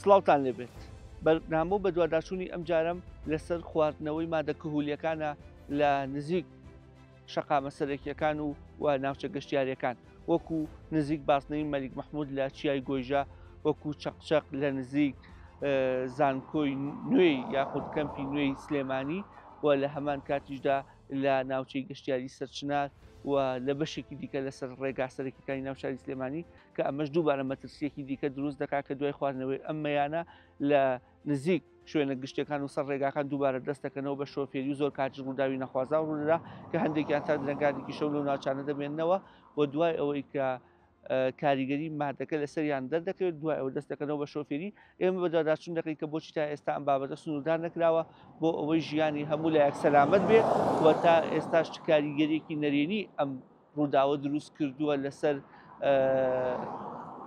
سڵاوتان لێبێت. بەرنامە و بەدواداچوونی ئەمجارەم لەسەر خواردنەوەی مادە کهولیەکانە لە نزیک شەقامە سەرەکیەکان و و ناوچە گەشتیاریەکان وەکو نزیک بازنەی مەلیک مەحمود لە چیای گۆیژە وەکو چەقچەق لە نزیک زانکۆی نوێی یاخود کەمپی نوێی سلێمانی و لە هەمان کاتیشدا لە ناوچەی گەشتیاری سەرچنار و لە بەشێکی دیکە لەسەر ڕێگا سەرەکیەکانی ناو شاری سلێمانی کە ئەمەش دووبارە مەترسیەکی دیکە دروست دەکات کە دوای خواردنەوەی ئەم مەیانە لە نزیک شوێنە گشتەکان و سەر ڕێگاکان دووبارە دەست دەکەنەوە بە شۆفێری و زۆر کاتیش ڕووداوی نەخوازراو ڕوودەدا کە هەندێکیان تا درەنگانێکی شەو لەو ناوچانە دەمێننەوە و دوای ئەوەی کە کاریگەری مادەکە لەسەریان دەردەکەوێت دوای ئەوە دەست دەکەنەوە بە شۆفێری. ئێمە بەدواداچوون دەکەین کە بۆچی تا ئێستا ئەم بابەتە سنووردار نەکراوە بۆ ئەوەی ژیانی هەموو لایەک سەلامەت بێ و تا ئێستاش چ کاریگەریەکی نەرێنی ئەم ڕووداوە دروست کردووە لەسەر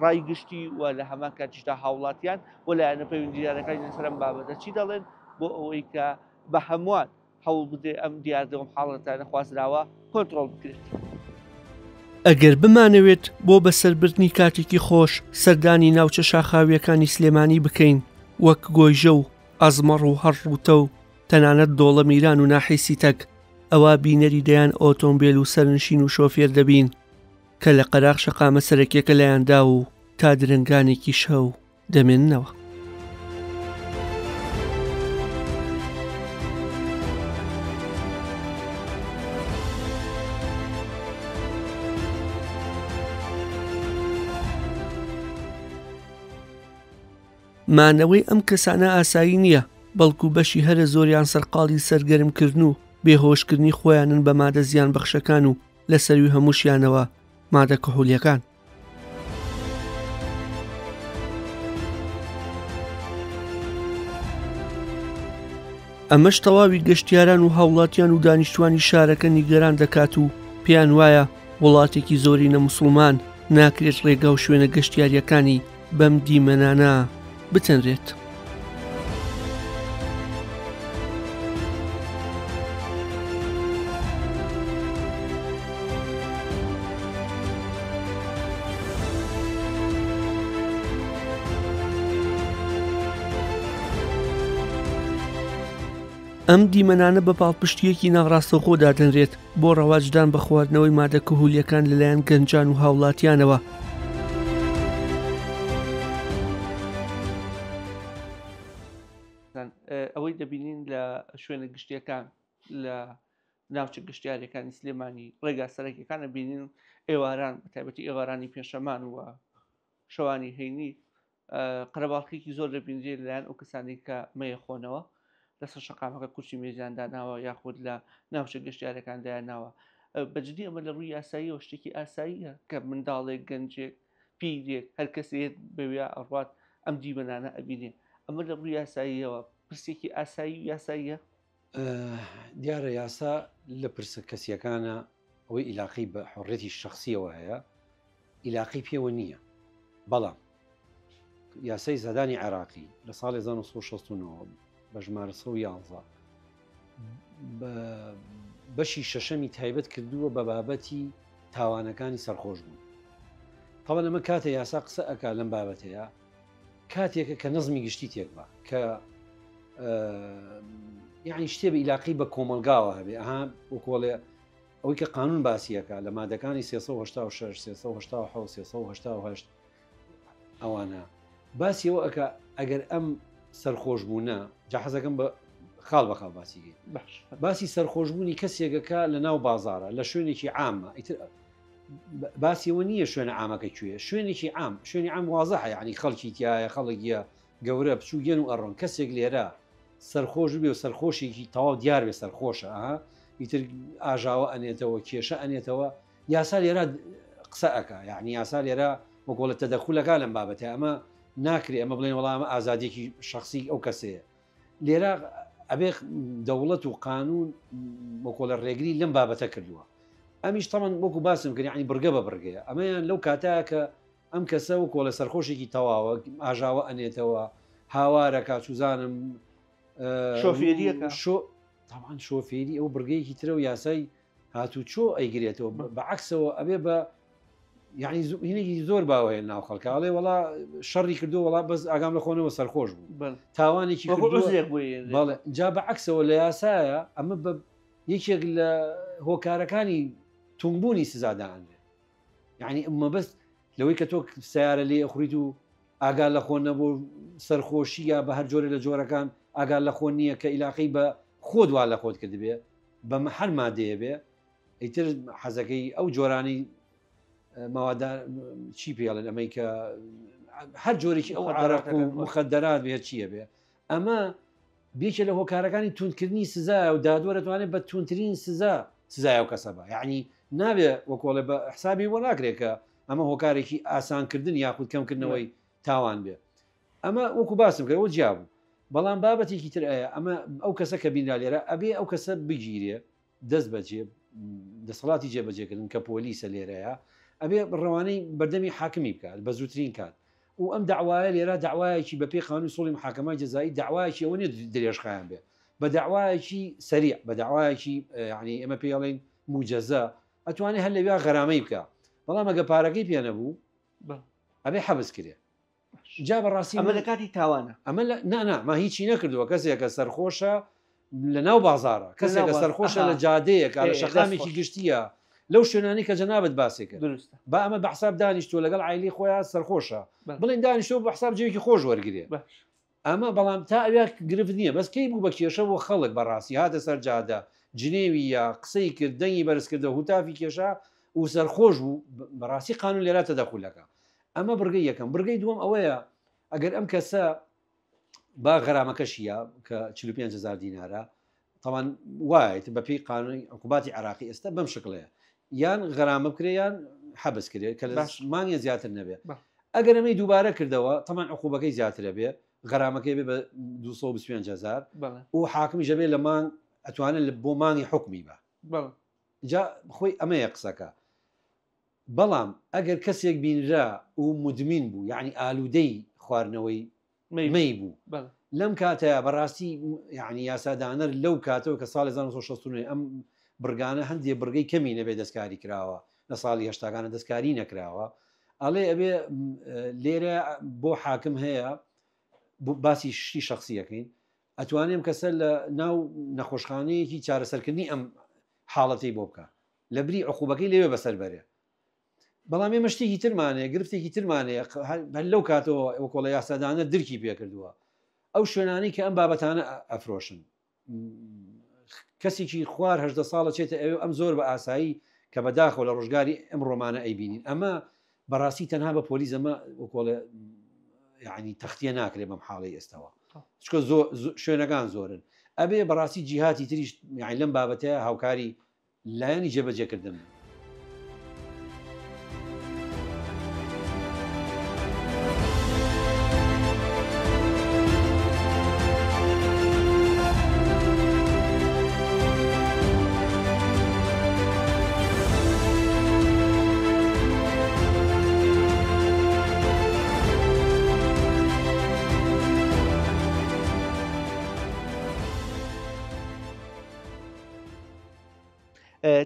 ڕای گشتی و لە هەمان کاتیشدا هاوڵاتیان و لایەنە پەیوەندیدارەکانی لەسەر ئەم بابەتە چی دەڵێن بۆ ئەوەی کە بە هەمووان هەوڵ بدرێت ئەم دیاردە و ئەم حاڵەتە نەخوازراوە کۆنترۆڵ بکرێت. ئەگەر بمانەوێت بۆ بەسەربردنی کاتێکی خۆش سەردانی ناوچە شاخاوییەکانی سلێمانی بکەین وەک گۆیژە و ئەزمەڕ و هەڕڕووتە و تەنانەت دۆڵە میران و ناحیەی سیتەک ئەوا بینەری دەیان ئۆتۆمبێل و سەرنشین و شۆفێر دەبین کە لە قەراغ شەقامە سەرەکیەکە لایانداو و تا درەنگانێکی شەو دەمێننەوە. مانەوەی ئەم کەسانە ئاسایی نییە، بەڵکو بەشی هەرە زۆریان سەرقاڵی سەرگەرمکردن و بێهۆشکردنی خۆیانن بە مادە زیانبەخشەکان و لە سەروی هەمووشیانەوە مادە کحولیەکان. ئەمەش تەواوی گەشتیاران و هاوڵاتیان و دانیشتوانی شارەکە نیگەران دەکات و پێیان وایە وڵاتێکی زۆرینە موسڵمان ناکرێت ڕێگا و شوێنە گەشتیارییەکانی بەم دیمەنانە بتەنرێت. ئەم دیمەنانە بە پاڵپشتییەکی ناڕاستەوخۆ دادەنرێت بۆ ڕەواجدان بە خواردنەوەی مادە کهولییەکان لەلایەن گەنجان و هاوڵاتیانەوە. ئەوەی دەبینین لە شوێنە گشتیەکان لە ناوچە گشتیارەکانی سلێمانی ڕێگا سەرەکیەکان بینین ئێواران بە تایبەتی ئێوارانی پێشەمان و شەوانی هەینی قەرەباڵخیکی زۆر دەبینرێت لەلایەن ئەو کەسانەی کە مەیەخۆنەوە لەسەر شەقامەکە کورسی مێزیان داناوە یاخود لە ناوچە گەشتیارەکان دایانناوە بەجدی ئەمە لە ڕووی یاساییەوە شتێکی ئاساییە کە منداڵێک گەنجێک پیرێک هەر کەسێک بەویا ئەڕوات ئەم دیمەنانە ئەبینێ ئەمە لە ڕووی یاساییەوە پرسێکی ئاسایی و یاساییە؟ دیارە یاسا لە پرسە کەسیەکانە ئەوەی ئیلاقەی بە حڕێتی شخصیەوە هەیە ئیلاقەی پێوە نییە بەڵام یاسای زادانی عێراقی لە ساڵی 1969 بە ژمارە 111 بەشی شەشەمی تایبەت کردووە بە بابەتی تاوانەکانی سەرخۆش بوون تاوان ئەمە کاتە یاسا قسە ئەک لەم بابەتەیە کاتێکە کە نەزمی گشتی تێک بە کە یعنی شتێ بە ئیلاقی بە کۆمەلگاوە هەبێ ئەها وەکۆڵێ ئەوەی کە قانون باسی ئەکا لە مادەکانی 386، 387، 388 ئەوانە باسی ئەوە ئەکا ئەگەر ئەم سەرخۆشبوونە جا حەزەکەم بە خاڵ بە خاڵ باسی کەین باش باسی سەرخۆشبوونی کەسێکەکە لە ناو بازارە لە شوێنێکی عامە ئیتر باسی ئەوە نییە شوێنە عامەکە کوێیە شوێنێکی عام شوێنی عام وازحە یعنی خەڵکی تایە خەڵک یە گەورە بچووک یەن و ئەڕۆن کەسێک لێرە سەرخۆش بێ و سەرخۆشێکی تەواو دیار بێ سەرخۆشە ئەها ئیتر ئاژاوە ئەنێتەوە کێشە ئەنێتەوە یاسا لێرە قسە ئەکا یعنی یاسا لێرە وەکۆڵە تەدەخولەکە لەم بابەتە ئەمە ناکرێ ئەمە بڵێن وەڵام ئازادیەکی شخصی ئەو کەسەیە لێرە ئەبێ دەوڵەت و قانون وەکۆڵە ڕێگری لەم بابەتە کردووە ئەمیش تەمان وەکو باسم کرد یعنی بڕگە بە بڕگەیە ئەمەیان لەو کاتەیە کە ئەم کەسە وەکۆڵە سەرخۆشێکی تەواوە ئاژاوە ئەنێتەوە هاوارەکە چوزانم شۆفێریەکە شۆ تاوان شۆفێری ئەو بڕگەیەکی ترە و یاسای هاتوچۆ ئەیگرێتەوە بە عکسەوە ئەبێ بە یعنی هینێکی زۆر باوە هەیە ناو خەڵکە ئەڵێ وەڵا شەڕی کردو وەڵا بەس ئاگام لە خۆنەوە سەرخۆش بوو تاوانێکی بەڵێ جا بە عکسەوە لە یاسایە ئەمە بە یەکێک لە هۆکارەکانی تونبوونی سزادانرێت یعنی مەبەست لەوەی کە تۆ سیارە لێ ئەخوریت و ئاگا لە خۆ نەبوو سەرخۆشی یا بە هەر جۆرە لە جۆرەکان ئاگا لە خۆ نییە کە ئیلاقەی بە خۆت وا لە خۆت کردبێ بە هەر مادەیە بێ ئیتر حەزەکەی ئەو جۆرانی مەوادە چی پێڵێن ئەمەی کە هەر جۆرێکی ئەو عراق و مخدرات بێ چییە بێ ئەمە بێکێ لە هۆکارەکانی توندکردنی سزایە و دادوەر دەتوانێت بە توندترین سزا سزای ئەو کەسە بە یعنی نابێ وەکۆڵێ بە حسابی بۆ ناکرێت کە ئەمە هۆکارێکی ئاسانکردن یاخود کەمکردنەوەی تاوان بێ ئەمە وەکو باسم کرد ئەوە جیا بوو بەڵام بابەتێکی تر ئەیە ئەمە ئەو کەسە کە بینرا لێرە ئەبێ ئەو کەسە بگیرێ دەست بەجێ دەسەڵاتی جێبەجێکردن کە پۆلیسە لێرەیە ئەبێ ڕەوانەی بەردەمی حاکمی بکات بە زووترین کات و ئەم داوایە لێرە داوایەکی بە پێی قانونی سوڵی محاکەمای جەزایی داوایەکی ئەوە نیە درێژخایەن بێ بە داوایەکی سەریع بە داوایەکی یعنی ئێمە پێی ئەڵێین موجەزە ئەتوانێ هەر لەویا غەرامەی بکا بەڵام ئەگە پارەکەی پێ نەبوو ئەبێ حەبس کرێ جا بەڕاستی ئەمە لە کاتی تاوانە ئەمە لە نا نا ما هیچی نەکردووە کەسێکە سەرخۆشە لە ناو بازارە کەسێکە سەرخۆشە لە جادەیەکە لە شەقامێکی گشتیە لەو شوێنانی کە جەنابت باسی کرد با ئەمە بە حساب دانیشتووە لەگەڵ عیلی خۆیان سەرخۆشە بڵێن دانیشتووە بە حساب جێکی خۆش وەرگێ ئەمە بەڵام تا ئەویا گرفت نییە بەس کەی بوو بە کێشە بۆ خەڵک بەڕاستی هاتە سەر جادە جنێوی یا قسەی کرد دەنگی بەرز کردەوە هوتافی کێشا و سەرخۆش بوو بەڕاستی قانون لێرا تەدەخولەکە ئەمە بڕگەی یەکەم بڕگەی دووەم ئەوەیە ئەگەر ئەم کەسە با غەرامەکەشیە کە 45000 دینارە تاوان وایە بە پێی قانونی عقوباتی عراقی ئێستا بەم شکڵەیە یان غەرامە بکرێ یان حەبس کرێ کە لە مانگێ زیاتر نەبێ ئەگەر ئەمەی دووبارە کردەوە تەمان عقوبەکەی زیاترە بێ غەرامەکەی بێ بە 225 هزار و حاکمی ژەبێ لە مانگ ئەتوانێت بۆ مانگی حکومی بە جا خۆی ئەمەیە قسەکە بەڵام ئەگەر کەسێک بینرا و مدمین بوو یعنی ئالوودەی خواردنەوەی مەی بوو لەم کاتەیا بەڕاستی یعنی یاسادانەر لەو کاتەوە کە ساڵی 1969 ئەم بڕگانە هەندێ بڕگەی کەمی نەبێ دەستکاری کراوە لە ساڵی هەشتاکانە دەستکاری نەکراوە ئەڵێ ئەبێ لێرە بۆ حاکم هەیە باسی شتی شخصیەکەین ئەتوانێم کەسە لە ناو نەخۆشخانەیەکی چارەسەرکردنی ئەم حاڵەتەی بۆ بکە لە بری عقوبەکەی لەوێ بەسەر بەرێ بەڵام ئێمە شتێکی ترمان هەیە گرفتێکی ترمان هەیە هەر لەو کاتەوە وەکۆڵە یاسادانە درکی پێکردووە ئەو شوێنانەی کە ئەم بابەتانە ئەفرۆشن کەسێکی خوار هەدە ساڵە چێتە ئەوێ ئەم زۆر بە ئاسایی کە بەداخەوە لە ڕۆژگاری ئەم ڕۆمانە ئەیبینین ئەمە بەڕاستی تەنها بە پۆلیس ئەمە وەکۆڵێ یعنی تەختیە ناکرێ بەم حاڵی ئێستاوە چکە زۆر شوێنەکان زۆرن ئەبێ بەڕاستی جیهاتی تریش یعنی لەم بابەتەیە هاوکاری لایەنی جێبەجێکردن.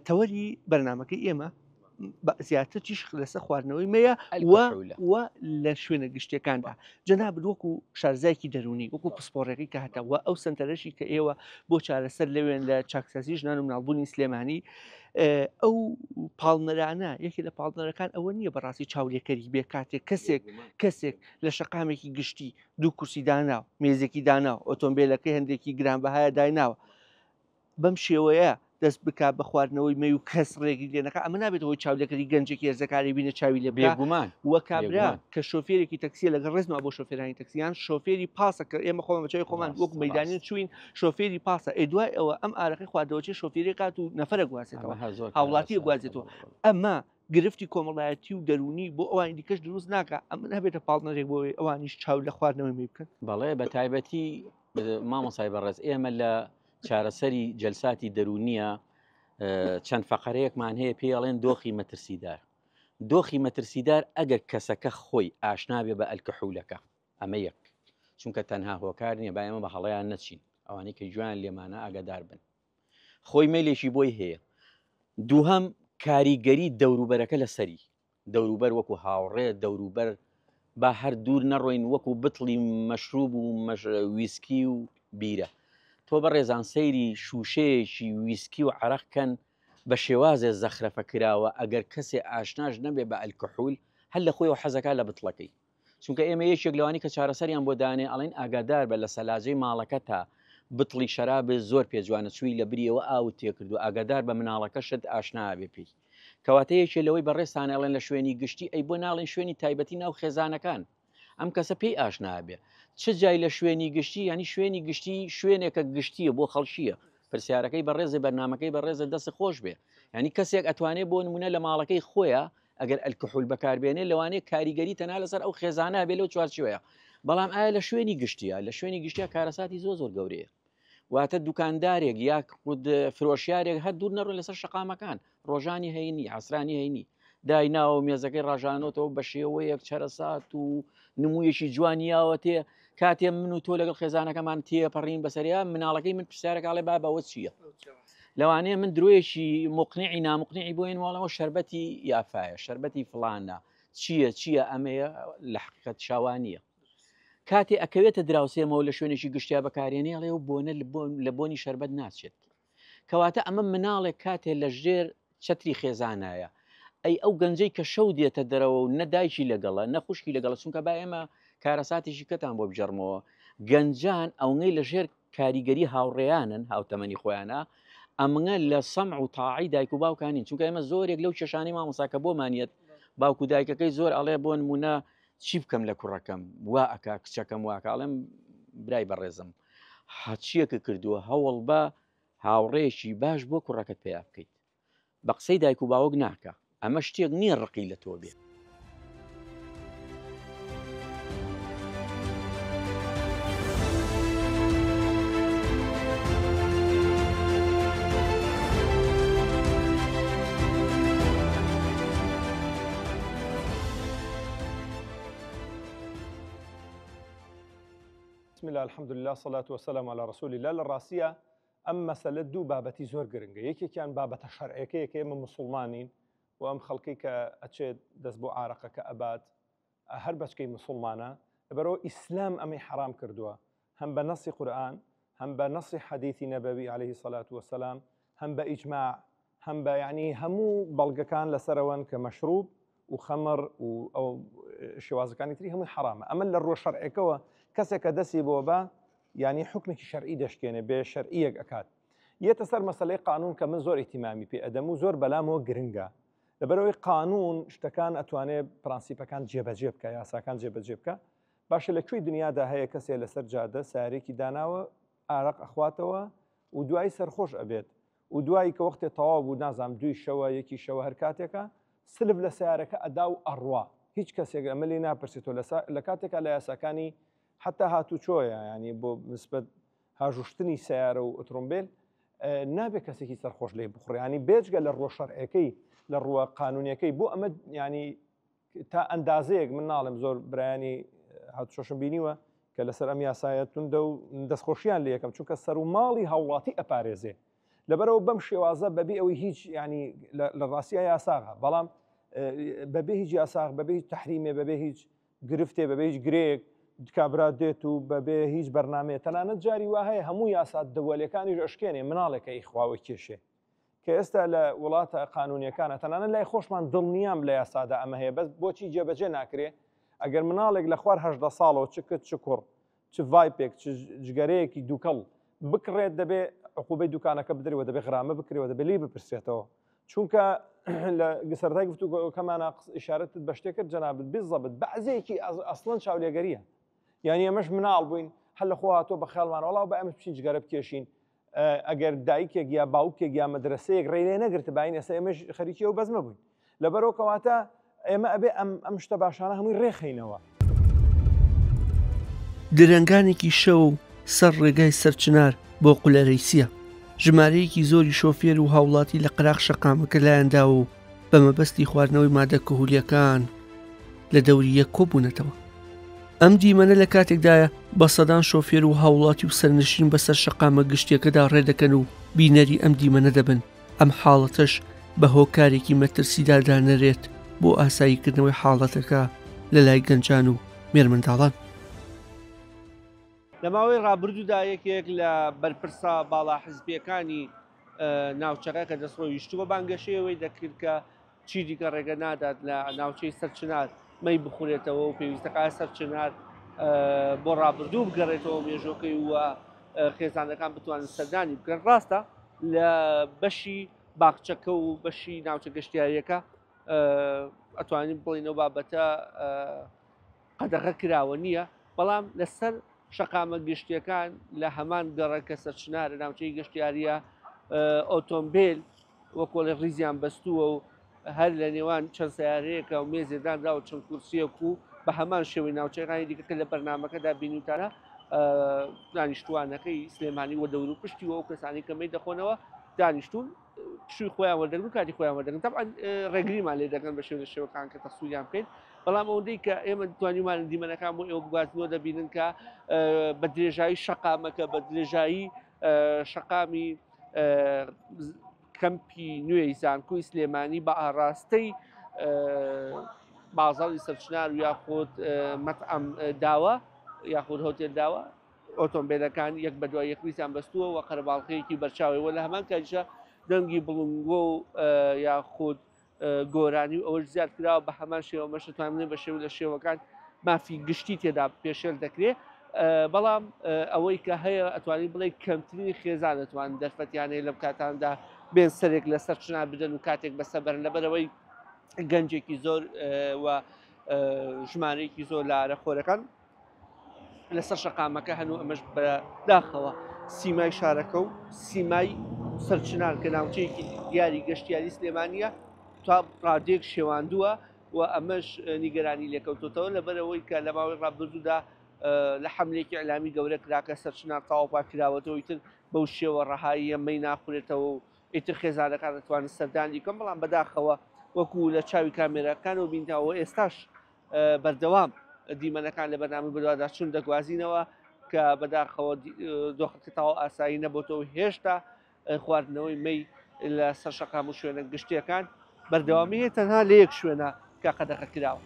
تەوەری بەرنمەکەی ئێمە زیاتر تیشک لەسەر خواردنەوەی مەیە و لە شوێنە گشتیەکاندا جەنابت وەکو شارزایکی دەرونی وەکو پسپۆڕێکی کە هەتا و ئەو سنتەرەشی کە ئێوە بۆ چارەسەر لەوێن لە چاکسازی ژنان و مناڵبوونی سلێمانی ئەو پاڵنەرانە یەکێ لە پاڵنەرەکان ئەوە نییە بەڕاستی چاولێکەری بێ کاتێک کەسێک کەسێک لە شەقامێکی گشتی دوو کورسی داناو مێزێکی داناو ئۆتۆمبیلەکەی هەندێکی گرانبەهایە دایناوە بەم شێوەیە دەست بکات بە خواردنەوەی مەی و کەس ڕێگری لێ نەکات، ئەمە نابێتە هۆی چاولێکەری گەنجێکی هەرزەکاری بینە چاوی لێ بکات. بێگومان و کابرا بێگومان. کە شۆفێرێکی تەکسیە لەگەڵ ڕێزما بۆ شۆفێرانی تەکسی یان شۆفێری پاسە کە ئێمە خۆمان بە چاوی خۆمان ڕاست وەکو مەیدانیان ڕاست چووین شۆفێری پاسە ئێ دوای ئەوە ئەم ئارەقەی خواردەوە چێ شۆفێری کات و نەفەرە گوازێتەوە ئەمە هەر زۆر هاوڵاتیە کارەساتە گوازێتەوە بۆ خۆی. ئەمە گرفتی کۆمەڵایەتی و دەروونی بۆ ئەوانی دیکەش دروست ناکا ئەمە نابێتە پاڵنەرێک بۆ ئەوەی ئەوانیش چاو لە خواردنەوەی مەی بکەن؟ بەڵێ بە تایبەتی مامۆسای بەڕێز ئێمە لە چارەسەری جەلساتی دەروونیە چەند فەقەرەیەکمان هەیە پێڵێن دۆخی مەترسیدار دۆخی مەترسیدار ئەگەر کەسەکە خۆی ئاشنابێ بە ئەلکەحولەکە ئەمە یەک چونکە تەنها هۆکار نییە با ئێمە بە هەڵەیان نەچین ئەوانەی کە گوێیان لێمانە ئاگادار بن خۆی مەیلێکی بۆی هەیە دووهەم کاریگەری دەوروبەرەکە لەسەری دەوروبەر وەکو هاوڕێ دەوروبەر با هەر دوور نەڕۆین وەکو بتڵی مەشروب و ویسکی و بیرە تۆ بەڕێزان سەیری شووشەیەکی ویسکی و عەرەق کەن بە شێوازێ زەخرەفە کراوە ئەگەر کەسێ ئاشناش نەبێ بە ئەلکحول هەر لە خۆیەوە حەزەکا لە بتڵەکەی چونکە ئێمە یەکێک لەوانی کە چارەسەریان بۆ دانێ ئەڵێن ئاگادار بە لە سەلاجەی ماڵەکەتا بتڵی شەراب زۆر پێ جوانە چووی لە بریەوە ئاوت تێکردو ئاگادار بە مناڵەکەشت ئاشنا بێ پێی کەواتە یەکێ لەوەی بەڕێزتان ئەڵێن لە شوێنی گشتی ئەی بۆ ناڵێن شوێنی تایبەتی ناو خێزانەکان ئەم کەسە پێی ئاشنا بێ چ جای لە شوێنی گشتی ینی شوێنی گشتی شوێنێکە گشتیە بۆ خەڵکیە پرسیارەکەی بەڕێزێ بەرنمەکەی بەڕێزە دەست خۆش بێ ینی کەسێک ئەتوانێ بۆ نمونە لە ماڵەکەی خۆیە ئەگەر ئەلکحول بەکاربێنێ لەوانەیە کاریگەری تەنها لەسەر ئەو خێزانە بێ لەو چوارچێوەیە بەڵام ئایا لە شوێنی گشتیە لە شوێنی گشتیا کارەساتی زۆر زۆر گەورەیە واتە دوکاندارێک یا خود فرۆشیارێک هەر دوور نەڕۆن لەسەر شەقامەکان ڕۆژانی هەینی عسرانی هەینی دایناوە و مێزەکەی ڕژانۆتەوە بە شێوەیەک چەرەسات و نمویەکی جوانیاوە تێ کاتێ من و تۆ لەگەڵ خێزانەکەمان تێپەڕین بەسەریا مناڵەکەی من پرسیارەکەڵێ بابەوە چییە؟ لەوانەیە من درۆیەکی مقنعی نامقنعی بۆین واڵەوە شربەتی یافایە شربەتی فلانە چییە چییە ئەمەیە لە حقیقت شاوانیە کاتێ ئەکەوێتە دراوسێمەوە لە شوێنێکی گشتیا بەکارێنێ ئەڵێ و بۆنە لە بۆنی شەربەت ناچێت کەواتە ئەمە مناڵێک کاتێ لە ژێر چەتری خێزانایە ئەی ئەو گەنجەی کە شەو دێتە دەرەوە و نە دایکی لەگەڵە نە خوشکی لەگەڵە چونکە با ئێمە کارەساتێکی کەتان بۆ بگێڕمەوە گەنجان ئەونەی لە ژێر کاریگەری هاوڕێیانن هاوتەمەنی خۆیانە ئەمنە لە سەمع و تاعی دایک و باوکانین چونکە ئێمە زۆرێک لەو کێشانەی مامۆسا کە بۆمانیەت باوک و دایکەکەی زۆر ئەڵێ بۆ نمونە چی بکەم لە کوڕەکەم وا ئەکا کچەکەم واکە ئەڵێم برای بەڕێزم هەچیەکە کردووە هەوڵ بە هاوڕێکی باش بۆ کوڕەکەت پیا بکەیت بە قسەی دایک و باوک ناکە ئەمە شتێک نییە ڕقی لە تۆ بێ. بسم الله الحمد لله الصلاة والسلام على رسول الله لە ڕاستیە ئەم مەسەلە دوو بابەتی زۆر گرنگە یەکێکیان بابەتە شەرعەکەیە کە ئێمە مسلمانین و ئەم خەڵکی کە ئەچێت دەست بۆ ئارەقەکە ئەبات هەر بەچکەی مسلمانە لەبەرەوە ئیسلام ئەمەی حرام کردووە هەم بە نەسی قورئان هەم بە نەسی حەدیثی نەبەوی عەلەیهی سەلات وەسەلام هەم بە ئیجماع هەم بە یعنی هەموو بەڵگەکان لەسەرەوەن کە مەشروب و خەمر و ئەو شێوازەکانی تری هەمووی حرامە ئەمە لە ڕووە شەرعەکەوە کەسێک کە دەستی بۆ بە یعنی حکمێکی شەرعی دەشکێنێ بێ شەرعیەک ئەکات یەتە سەر مەسلەی قانون کە من زۆر ئیتیمامی پێ ئەدەم و زۆر بەلامەوە گرنگە لەبەرەوەی قانون شتەکان ئەتوانێ پرەنسیپەکان جێبەجێ بکە یاساکان جێبەجێ بکە باشە لە کوێی دنیادا هەیە کەسێ لەسەر جادە سارێکی داناوە ئارەق ئەخواتەوە و دوایی سەرخۆش ئەبێت و دوایی کە وەختێ تەواو بوو نازانم دووی شەوە یەکی شەوە هەر کاتێکە سلف لە سیارەکە ئەدا و ئەڕوا هیچ کەسێک ئەمە لێ ناپرسێتەوە لە کاتێکا لە یاساکانی حتا هاتوچۆیە ینی بۆ نسبەت هاژوشتنی سیارە و ئۆتۆمبیل نابێت کەسێکی سەرخۆش لێ بخڕیانی بێجگە لە ڕووە شەرعەکەی لە ڕووە قانونیەکەی بۆ ئەمە ینی تا ئەندازەیەک من ناڵێم زۆر برایانی هاتوچۆشم بینیوە کە لەسەر ئەم یاسایە توندە و دەستخۆشیان لە یەکەم چونکە سەر و ماڵی هاوڵاتی ئەپارێزێ لەبەرەوە بەم شێوازە بەبێ ئەوەی هیچ ینی لە ڕاستیە یاساغە بەڵام بەبێ هیچ یاساغ بەبێ هیچ تحریمێ بەبێ هیچ گرفتێ بەبێ هیچ گرێک کابرا دێت و بەبێ هیچ بەرنمەیە تەنانەت جاری وا هەیە هەموو یاسا دەوەلەکانیش ئەشکێنێ مناڵێکە ئیخواوە کێشێ کە ئێستا لە وڵاتە قانونیەکانە تەنانەت لای خۆشمان دڵنیام لە یاسادا ئەمە هەیە بەس بۆچی جێبەجێ ناکرێ ئەگەر مناڵێک لە خوار هەدە ساڵەوە چ کچ چ کوڕ چ ڤایپێک چ جگەرەیەکی دووکەڵ بکڕێت دەبێ عقوبەی دوکانەکە بدرێ و دەبێ غرامە بکرێ و دەبێ لێی بپرسێتەوە چونکە لە سەرەتای گفتوگۆکەمانە ئیشارەتت بە شتێک کرد جەنابت بالضبط بەعزێکی ئەسڵەن چاولێگەریە یعنی ئەمەش مناڵ بووین هەر لە خۆ هاتووە بە خیاڵمان وەڵا بە ئەمە بچین جگەرە بکێشین ئەگەر دایکێک یا باوکێک یا مەدرسەیەک ڕێی لێ نەگرتباین ئێستا ئێمەش خەریکی ئەو بەزمە بووین لەبەرەوە کەواتە ئێمە ئەبێ ئەم ئەم شتە باشانە هەمووی ڕێخەینەوە. درەنگانێکی شەو و سەر ڕێگای سەرچنار بۆ قولەرەیسیە ژمارەیەکی زۆری شۆفێر و هاوڵاتی لە قەراخ شەقامەکە لایانداوە و بە مەبەستی خواردنەوەی مادە کهولیەکان لە دەوری یەک کۆبوونەتەوە. ئەم دیمەنە لە کاتێکدایە بە سەدان شۆفێر و هاوڵاتی و سەرنشین بەسەر شەقامە گشتیەکەدا ڕێدەکەن و بینەری ئەم دیمەنە دەبن، ئەم حاڵەتەش بە هۆکارێکی مەترسیدار دانەرێت. بۆ ئاساییکردنەوەی حاڵەتەکە لە لای گەنجان و مێرمنداڵان. لە ماوەی ڕابردوودا یەکێک لە بەرپرسە باڵا حزبییەکانی ناوچەکە کە دەستڕۆیشتووە بانگەشەی ئەوەی دەکرد کە چی دیکە ڕێگە نادات لە ناوچەی سەرچنار مەی بخورێتەوە و پێویستەکە سەرچنار بۆ ڕابردوو بگەڕێتەوە مێژۆکەی و خێزانەکان بتوانن سەردانی بکەن. ڕاستە لە بەشی باخچەکە و بەشی ناوچە گەشتیاریەکە ئەتوانین بڵینەوە بابەتە قەدەغە کراوە نییە، بەڵام لەسەر شەقامە گشتیەکان لە هەمان گەڕەک کە سەرچنارە ناوچەی گەشتیاریە ئۆتۆمبیل وەکۆڵێ ڕیزیان بەستووە و هەر لە نێوان چەند سیارەیەکە و مێزێ دانراوە چەند کورسیەک و بە هەمان شێوەی ناوچەکانی دیکە کە لە بەرنمەکەدا بینیتانە دانیشتوانەکەی سلێمانی و دەور و پشتی و ئەو کەسانی کە مەی دەخۆنەوە دانیشتون پشووی خۆیان وەردەگرن و کاتی خۆیان وەردەگرن. تەبعەن ڕێگریمان لێ دەکەن بە شێوە لە شێوەکان کە تەسویریان بکەین، بەڵام ئەوەندەی کە ئێمە توانیمان دیمەنەکان بۆ ئێوە بگوازنەوە دەبینن کە بە درێژایی شەقامەکە، بە درێژایی شەقامی کەمپی نوێی زانکۆی سلێمانی بە ئاراستەی بازاڕی سەرچنار و یاخود مەتعەم داوە یاخود هۆتێل داوە، ئۆتۆمبیلەکان یەک بە دوای یەک ڕیزیان بەستووە و قەرەباڵغییەکی بەرچاوی و لە هەمان کاتیشا دەنگی بڵنگۆ و یاخود گۆرانی و ئەوەش زیاد کراوە. بە هەمان شێوە ئەمەش دەتوانین بە شێوە لە شێوەکان مافی گشتی تێدا پێشێل دەکرێت. بەڵام ئەوەی کە هەیە ئەتوانین بڵێ کەمترین خێزان دەتوان دەرفەتیانەیە لەم کاتاندا بێن سەرێک لەسەر چنار بدەن و کاتێک بەسەبەرن، لەبەرەوەی گەنجێکی زۆر و ژمارەیەکی زۆر لە ئارەخۆرەکان لەسەر شەقامەکە هەن و ئەمەش بە داخەوە سیمای شارەکە و سیمای سەرچنار کە ناوچەیەکی دیاری گەشتیاری سلێمانیە تا ڕادێک شێواندووە و ئەمەش نیگەرانی لێکەوتوتەوە، لەبەرەوەی کە لە ماوەی ڕابردوودا لە حملێکی ئەلامی گەورە کرا کە سەرچنار تەواو کراوەتەوە، ئیتر بەو شێوە ڕەهاییە مەی ناخورێتەوە و ئیتر خێزانەکان دەتوانن سەردانی بکەن. بەڵام بەداخەوە وەکو لە چاوی کامێراکانەوە بینراوە ئێستاش بەردەوام دیمەنەکان لە بەرنامەی بەدواداچوون دەگوازینەوە کە بەداخەوە دۆخەکە تەواو ئاسایی نەبۆتەوە، هێشتا خواردنەوەی مەی لە سەر شەقام و شوێنە گشتیەکان بەردەوامی هەیە تەنها لە یەک شوێنە کە قەدەغە کراوە.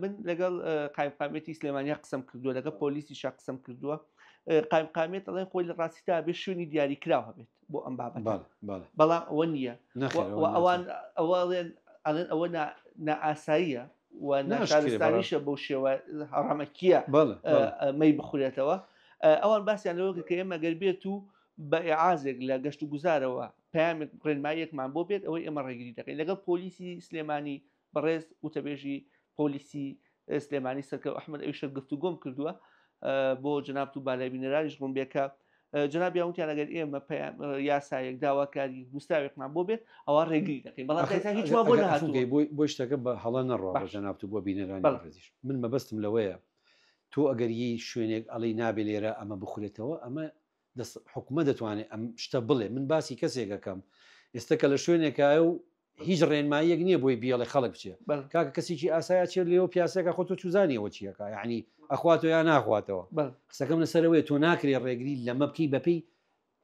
من لەگەڵ قایمقامیەتی سلێمانیا قسەم کردووە، لەگەڵ پۆلیسی شا قسەم کردووە. قایمقامیەت ئەڵێن خۆی لە ڕاستیدا بێ شوێنی دیاریکراو هەبێت بۆ ئەم بابەتە، بەڵام ئەوە نییە. ئەوان ئەوە ئەڵێن ئەوە نائاساییە و ناشارستانیشە بەو شێوە هەڕەمەکیە مەی بخورێتەوە. ئەوان باسییان لەوە کە ئێمە گەر بێت و بە ئیعازێک لە گەشت و گوزارەوە پەیامێک ڕێنماییەکمان بۆ بێت ئەوەی ئێمە ڕێگری دەکەین. لەگەڵ پۆلیسی سلێمانی بەڕێز وتەبێژی پۆلیسی سلێمانی سەرکەو ئەحمد ئەویشە گفتوگۆم کردووە بۆ جەنابت و بالای بینەرانیش ڕوون بێ کە جەنابیان وتیان ئەگەر ئێمە یاسایەک داواکاری نووسراوێکمان بۆ بێت ئەوە ڕێگری دەکەین، بەڵام تا ئێستا هیچمان بۆ نەهاتووە. بۆ شتەکە بە هەڵە نەڕوا بە جەنابت و بۆ بینەرانی بەڕێزیش، من مەبەستم لەوەیە تۆ ئەگەر یی شوێنێک ئەڵێی نابێ لێرە ئەمە بخورێتەوە، ئەمە دەست حکومە دەتوانێت ئەم شتە بڵێ. من باسی کەسێک ئەکەم ئێستا کە لە شوێنێکایە و هیچ ڕێنماییەک نییە بۆی بیڵێ خەڵک بچێ. کاکە کەسێکی ئاسایە چێت لێەوە پیاسەکە، خۆ تۆ چوزانیەوە چیەکە، یعنی ئەخواتەوە یا ناخواتەوە. قسەکەم لەسەرەوەی تۆ ناکرێ ڕێگری لەمە بکەی بەپێی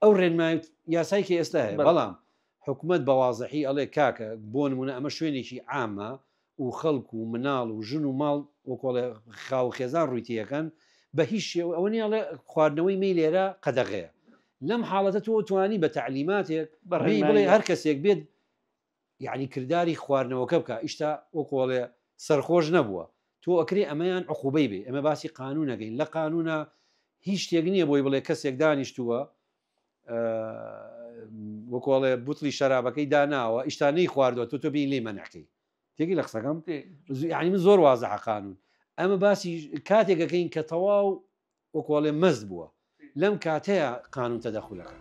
ئەو ڕێنمایی یاسای کە ئێستا هەیە. بەڵام حکومت بە وازحی ئەڵێ کاکە بۆ نمونە ئەمە شوێنێکی عامە و خەڵک و مناڵ و ژن و ماڵ وەکۆڵێ خاو خێزان ڕووی تێەکەن، بە هیچ شێوە ئەوە نییە ئەڵێ خواردنەوەی مەی لێرە قەدەغەیە. لەم حاڵەتە تۆ توانی بە تەعلیماتێک بێی بڵێ هەر کەسێک بێت یعنی کرداری خواردنەوەکە بکە ئیشتا وەکۆڵێ سەرخۆش نەبووە، تۆ ئەکرێ ئەمەیان عقوبەی بێ. ئەمە باسی قانونەکەین، لە قانونە هیچ شتێک نییە بۆی بڵێ کەسێک دانیشتووە وەکۆڵێ بوتڵی شەرابەکەی داناوە ئیشتا نەی خواردووە، تۆ تۆ بین لێی مەنعکەی. تێگەی لە قسەکەم؟ یعنی من زۆر وازحە قانون. ئەمە باسی کاتێکەکەین کە تەواو وەکۆڵێ مەست بووە، لەم کاتەیە قانون تەدەخولەکە.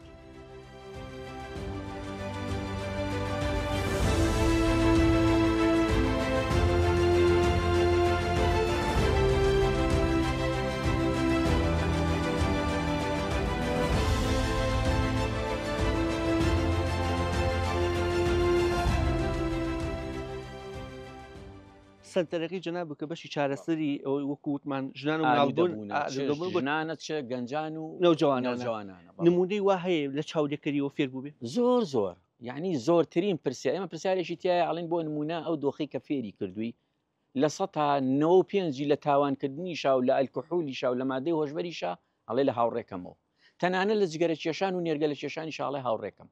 سەنتەرەکەی جەناب کە بەشی چارەسەری ئەوەی وەکو وتمان ژنان و مناڵبوون ئالوودەبوون ژنانە چ گەنجان و نەوجەوانانە نەوجەوانانە بەڵێ. نموونەی وا هەیە لە چاولێکەریەوە فێر بووبێ؟ زۆر زۆر یعنی زۆرترین پرسیار ئێمە پرسیارێکی تایە ئەڵێن بۆ نمونە ئەو دۆخی کە فێری کردووی لە سەتا نەوە پێنجی لە تاوانکردنیشا و لە ئەلکحولیشا و لە مادەی هۆشبەریشا ئەڵێ لە هاوڕێکەمەوە تەنانە لە جگەرە کێشان و نێرگەلە کێشانیشا ئەڵێ هاوڕێکەم.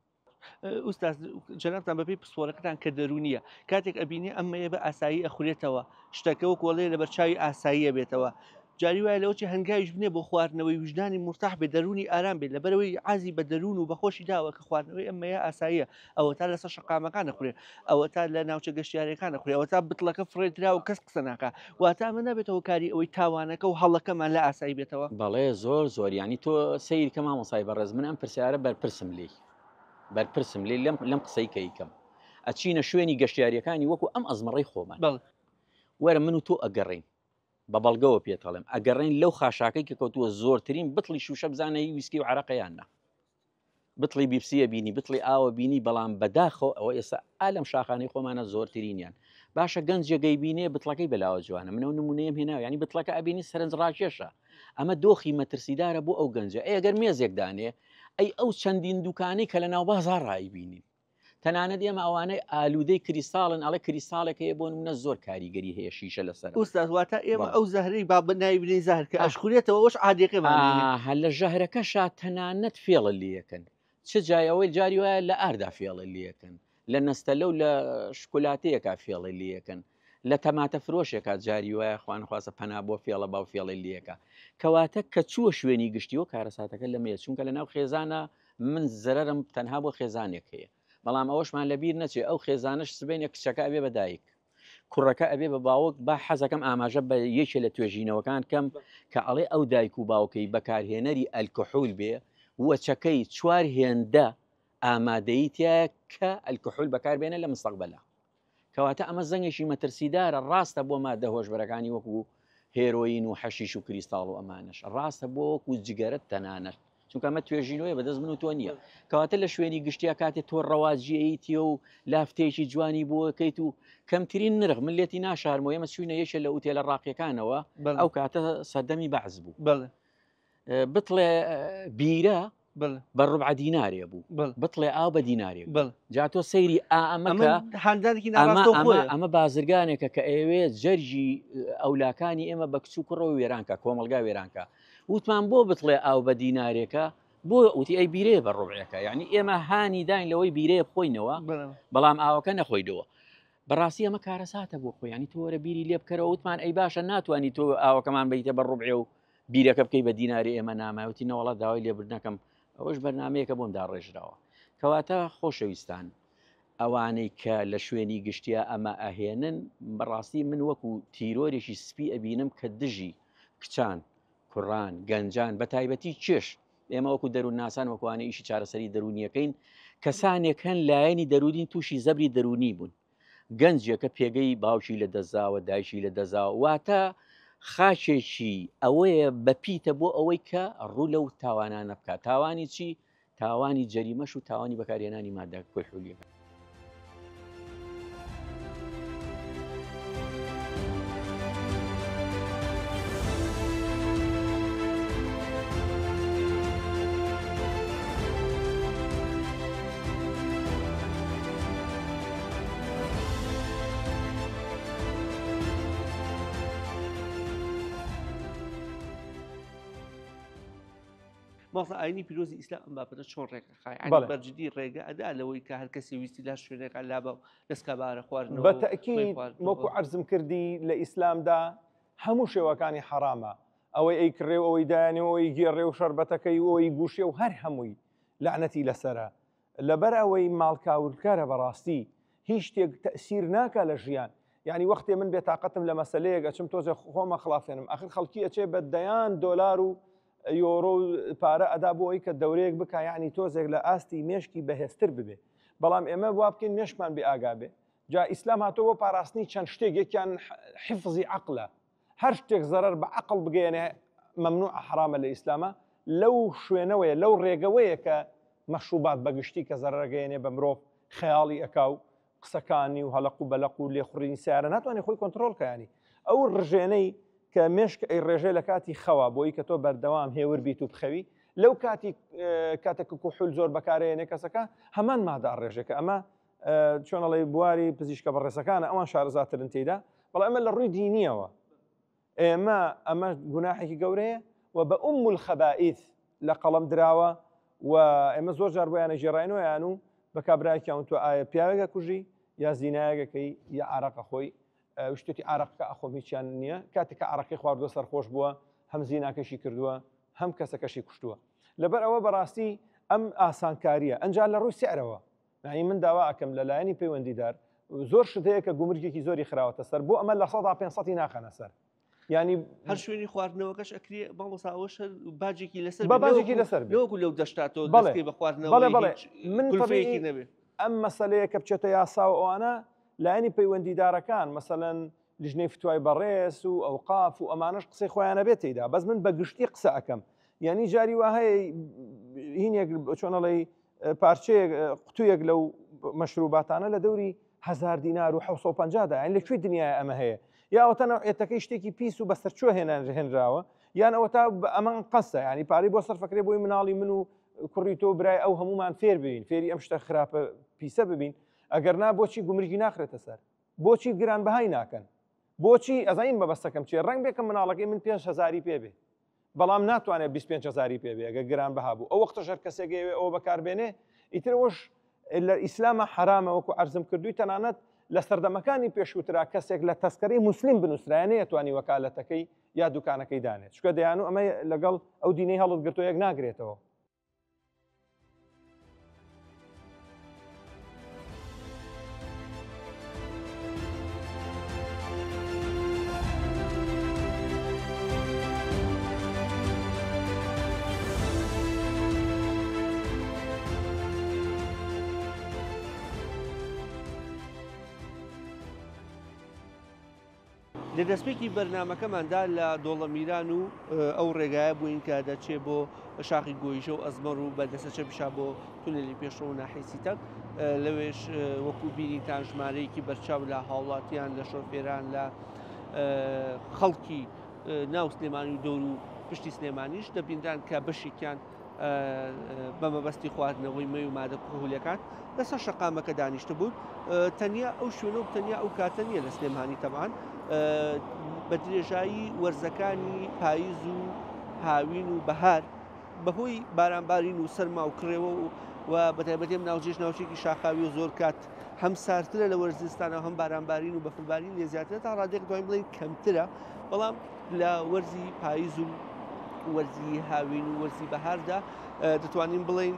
ئوستاز جەنابتان بەپێی پسپۆرەکەتان کە دەروونیە کاتێک ئەبینێ ئەم مەیە بە ئاسایی ئەخورێتەوە شتەکە وەک وەڵێ لەبەر چاوی ئاساییە بێتەوە جاری وایە لەوەچی هەنگاویش بنێ بۆ خواردنەوەی وژدانی مورتاح بێ دەروونی ئارام بێت لەبەرەوەی عازی بە دەروون و بەخۆشی داوە کە خواردنەوەی ئەم مەیە ئاساییە ئەوە تا لەسەر شەقامەکان ئەخورێ ئەوە تا لە ناوچە گەشتیارەکان ئەخورێ ئەوە تا بتڵەکە فڕێدرا و کەس قسە ناکا واتە ئەمە نابێتە هۆکاری ئەوەی تاوانەکە و هەڵەکەمان لە ئاسایی بێتەوە؟ بەڵێ زۆر زۆر یانی تۆ سەیر کە مامۆسای بەڕێز من ئەم پرسیارە بەرپرسم لێی بەرپرسم لێی لەم لەم قسەی کە ئەیکەم ئەچینە شوێنی گەشتیاریەکانی وەکو ئەم ئەزمەڕەی خۆمان بەڵێ وەرە من و تۆ ئەگەڕین بە بەڵگەوە پێت ئەڵێم ئەگەڕین لەو خاشاکەی کە کەوتووە زۆرترین بتڵی شوشە بزانە هی ویسکی و عەرەقە یان نا بتڵی بیپسیە بینی بتڵی ئاوە بینی بەڵام بەداخەوە ئەوە ئێستا ئا لەم شاخانەی خۆمانە زۆرترینیان باشە گەنجێک گەیبینێ بتڵەکەی بەلاوە جوانە منەوە نمونەیەم هێناوە ینی بتڵەکە ئەبینی سەرنج ڕاکێشە ئەمە دۆخی مەترسیدارە بۆ ئەو گەنجە ئەی ئەگەر مێزێک دانێ ئەی ئەو چەندین دوکانەی کە لە ناو بازاڕ ئەیبینین تەنانەت ئێمە ئەوانەی ئالوودەی کریستاڵن ئەڵێ کریستاڵێک هەیە بۆ نمونە زۆر کاریگەری هەیە شیشە لەسەر ئوستاز واتە ئێمە ئەو زەهرەی با ناوی بنێین زەهر کە ئەشخورێتەوە ئەوەش عادیەکەمان ئاه لە ژەهرەکەشا تەنانەت فێڵە لێیەکەن چ جای ئەوەی جاری وایە لە ئاردا فێڵە لێیەکەن لە نەستەلە و لە شکولاتەیەکا فێڵی لێیەکەن لە تەماتە فرۆشێکا جاری وایە خوانخوازە پەنا بۆ فێڵە باو فێڵی لێیەکا کەواتە کە چووە شوێنی گشتیەوە کارەساتەکە لەمەیە چونکە لە ناو خێزانە من زەرەرم تەنها بۆ خێزانێک هەیە بەڵام ئەوەشمان لەبیر نەچێ ئەو خێزانەش سبەینێ کچەکە ئەبێ بە دایک کوڕەکە ئەبێ بە باوک با حەزەکەم ئاماژە بە یەکێ لە توێژینەوەکان کەم کە ئەڵێ ئەو دایک و باوکەی بەکارهێنەری ئەلکحول بێ وەچەکەی چوار هێندە ئامادەیی تایە کە ئەلکحول بەکاربێنە لە مستەقبەلا کەواتە ئەمە زەنگێکی مەترسیدارە ڕاستە بۆ مادە هۆشبەرەکانی وەکو هێرۆین و حەشیش و کریستاڵ و ئەمانەش ڕاستە بۆ وەکو جگەرە تەنانەت چونکە ئەمە توێژینەوەی بەدەست من و تۆ نییە کەواتە لە شوێنی گشتیا کاتێ تۆ ڕەواجیەیتیە و لافتەیەکی جوانی بۆکەیت و کەمترین نرخ من لێتی ناشارمەوە ئێمە چوینە یەکێ لە ئوتێلە ڕاقیەکانەوە ئەو کاتە سەردەمی بەعس بوو بتڵێ بیرە بە ڕبع دینارێ بوو بتڵێ ئاو بە دینارێک جا تۆ سەیری ئا ئەمە هاندانێکی ئەمە بازرگانێکە کە ئەوێ جەرجی ئەولاکانی ئێمە بە کچ و کوڕەوە وێرانکە کۆمەلگا وێرانکە وتمان بۆ بتڵێ ئاو بە دینارێکە بۆ وتی ئەی بیرێ بە ڕبعەکە یعنی ئێمە هانی داین لەوەی بیرێ بخۆینەوە بەڵام ئاوەکە نەخۆیدەوە بەڕاستی ئەمە کارەساتە بۆ خۆیانی تۆرە بیری لێ بکەرەوە وتمان ئەی باشە ناتوانانی تۆ ئاوەکەمان بیتە بە ڕبعێ و بیرەکە بکەی بە دیناری ئێمە نامای وتی نەوەڵا داوای لێبوردنەکەم ئەوەش بەرنمەیەکە بۆم داڕێژراوە کەواتە خۆشەویستان ئەوانەی کە لە شوێنی گشتیا ئەمە ئەهێنن بەڕاستی من وەکو تیرۆرێکی سپی ئەبینم کە دژی کچان کوڕان گەنجان بە تایبەتی چێش ئێمە وەکو دەروونناسان وەکوانە ئیشی چارەسەری دەروونیەکەین کەسانێک هەن لایەنی دەروونی تووشی زەبری دەروونی بوون گەنجێکە پێگەی باوکی لە دەستداوە دایکی لە دەستداوە واتە خاکێکی ئەوەیە بە پیتە بۆ ئەوەی کە ڕوو لەو تاوانانە بکات تاوانی چی تاوانی جەریمەش و تاوانی بەکارهێنانی مادە کحولیەکان. مامۆستا ئاینی پیرۆزی ئیسلام ئەم بابەتە چۆن ڕێکەخا یعنی بە جدی ڕێگە ئەدا لەوەی کە هەر کەسی ویستی لا شوێنێکە لا بە دەستکا بارە خواردنەوە بە تەئکید وەکو عەرزم کردی لە ئیسلامدا هەموو شێوەکانی حەرامە ئەوەی ئەیکڕێ و ئەوەی دایانێ و ئەوەی گێڕێ و شەربەتەکەی و ئەوەی گوشێ و هەر هەمووی لەعنەتی لەسەرە لەبەر ئەوەی ماڵکاولکەرە بەڕاستی هیچ شتێک تەسیر ناکا لە ژیان یعنی وەختێ من بێتاقەتم لە مەسلەیەک ئەچم تۆزێ خۆمە خڵافێنم ئەخر خەڵکی ئەچێ بە دەیان دۆلار و یۆرۆ و پارە ئەدا بۆ ئەوی کە دەورەیەک بکە یعنی تۆزێک لە ئاستی مێشکی بەهێزتر ببێ بەڵام ئێمە وا بکەین مێشکمان بێ ئاگا بێ جا ئیسلام هاتۆ بۆ پاراستنی چەند شتێک یەکیان حفظی عقلە هەر شتێک زەرەر بە عەقڵ بگەیەنێ مەمنوعە حەرامە لە ئیسلامە لەو شوێنەوەیە لەو ڕێگەوەیە کە مەشروبات بە گشتی کە زەرەرەگەیەنێ بە مرۆڤ خەیاڵی ئەکا و قسەکانی و هەلق و بەلق و لێخوڕینی سیارە ناتوانێت خۆی کۆنتترۆل کەیانی ئەو ڕژێنەی کە مێشک ئەی ڕێژێ لە کاتی خەوا بۆی کە تۆ بەردەوام هێور بیت و بخەوی لەو کاتی کاتێک کحول زۆر بەکارێنێ کەسەکە هەمان مادە ڕێژێکە ئەمە چۆنەڵی بواری پزیشکە بەڕێزەکانە ئەوان شارەزاترن تێدا بەڵام ئەمە لە ڕووی دینیەوە ئێمە ئەمە گوناحێکی گەورەیە و بە ئوم الخەبائیث لە قەڵەم دراوە و ئێمە زۆر جار بۆیانە ژێڕاینەوەیان و بە کابراایکیان تۆ ئایا پیاوێکە کوژی یا زینایەکەکەی یا عراقە خۆی شتێکی عراقەکە ئەخۆم هیچیان نییە کاتێک کە عراقی خواردووە سەرخۆش بووە هەم زیناکەشی کردووە هەم کەسەکەشی کوشتووە لەبەر ئەوە بەڕاستی ئەم ئاسانکاریە ئەنج لە ڕووی سعرەوە یعنی من داوا ئەکەم لە لایەنی پەیوەندیدار زۆر شت هەیە کە گومرگێکی زۆری خراوەتە سەر بۆ ئەمە 500% ناخەنە سەر ینی هەر شوێنی خواردنەوەکەش ئەکرێ مامۆستا ئەوەش باجێکی لەسەر بە باجێکی لەسەر لەوەکو لەو دەشتاتەوە بەڵێ بە خواردنەوە بەڵێ بەڵێ من طبیعی نەبێ ئەم مەسلەیە کە بچێتە یاسا و ئەوانە لایەنی پەیوەندیدارەکان مەسەلەن لیژنەی فتوای بەڕێز و ئەوقاف و ئەمانەش قسەی خۆیانە بێت تێدا بەس من بە گشتی قسە ئەەکەم یعنی جاری وا هەیە هینێک چۆنەڵی پارچەیەک قوتویەک لەو مەشروباتانە لە دەوری هزار دینار و 750 دا یان لە کوێ دنیای ئەمە هەیە یا ئەوەتە نەوعێتەکەی شتێکی پیس و بەسەرچوە هێنان هێنراوە یان ئەوە تا ئەمان قەسە ینی پارەی بۆ سەرفەکرێ بۆی مناڵی من و کوڕی تۆ برای ئەو هەمومان فێر ببین فێری ئەم شتە خراپە پیسە ببین ئەگەر نا بۆچی گومرگی ناخرێتە سەر بۆچی گران بەهای ناکەن بۆچی ئەزانین مەبەستەکەم چیە ڕەنگ بێ کە مناڵەکەی من 5000 پێ بێ بەڵام ناتوانێت 25 هزاری پێ بێ ئەگەر گران بەها بوو ئەو وەختەش هەر کەسێک ئەیەوێ ئەوە بەکاربێنێ ئیتر ئەوەش لە ئیسلامە حرامە وەکو عەرزم کردووی تەنانەت لە سەردەمەکانی پێشووترا کەسێک لە تەسکەرەی موسلیم بنووسرایە نەیەتوانی وەکالەتەکەی یا دوکانەکەی دانێت چونکە دەیان و ئەمە لەگەڵ ئەو دینەی هەڵت گرتووە یەک ناگرێتەوە. لە دەستپێکی بەرنامەکەماندا لە دۆڵەمیران و ئەو ڕێگایە بووین کە دەچێ بۆ شاخی گۆیژە و ئەزمەڕ و بە دەستە چەپیشا بۆ تونێلی پێشڕەو و ناحیەی سیتەک لەوێش وەکو بینیتان ژمارەیەکی بەرچاو لە هاوڵاتیان لە شۆفێران لە خەڵکی ناو سلێمانی و دەور و پشتی سلێمانیش دەبینران کە بەشێکیان بە مەبەستی خواردنەوەی مەی و مادە کحولیەکان لەسەر شەقامەکە دانیشتبوون تەنیا ئەو شوێنە و تەنیا ئەو کاتە نییە لە سلێمانی تەبان بە درێژایی وەرزەکانی پاییز و هاوین و بەهار بەهۆی بارانبارین و سەرما و کڕێوە و و بەتایبەتی ئەم ناوچەیەش ناوچێکی شاخاوی و زۆر کات هەم سارترە لە وەرزستانە هەم بارانبارین و بەفربارین لێ زیاترە تا ڕادێک دوای بڵێن کەمترە بەڵام لە وەرزی پاییز و وەرزی هاوین و وەرزی بەهاردا دەتوانین بڵێین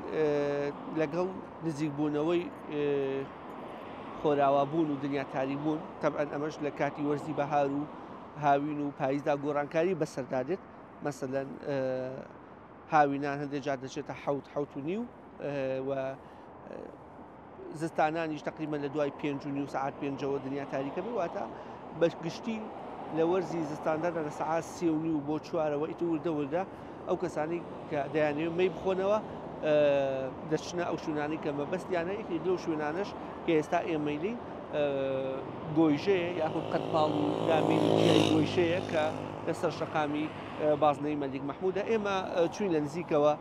لەگەڵ نزیکبوونەوەی خۆراوابوون و دنیا تاریبوون تەبعەن ئەمەش لە کاتی وەرزی بەهار و هاوین و پاییزدا گۆڕانکاری بەسەردا دێت مەسەلەن هاوینان هەندێک جار دەچێتە حەوت حەوت و نیو و زستانانیش تقریبا لە دوای پێنج و نیو سەعات پێنجەوە دنیا تاریکە بێ واتە بە گشتی لە وەرزی زستاندا لە سەعات سێ و نیو بۆ چوارەوە ئیتر وردە وردە ئەو کەسانی کە دەیانەوێت مەی بخۆنەوە دەچنە ئەو شوێنانەی کە مەبەستیانە یەکێک لەو شوێنانەش کە ئێستا ئێمەیلین گۆیژەیە یاخود قەدپاڵ و دامێنی چیای گۆیژەیە کە لەسەر شەقامی بازنەی مەلیک مەحموودە ئێمە چوین لە نزیکەوە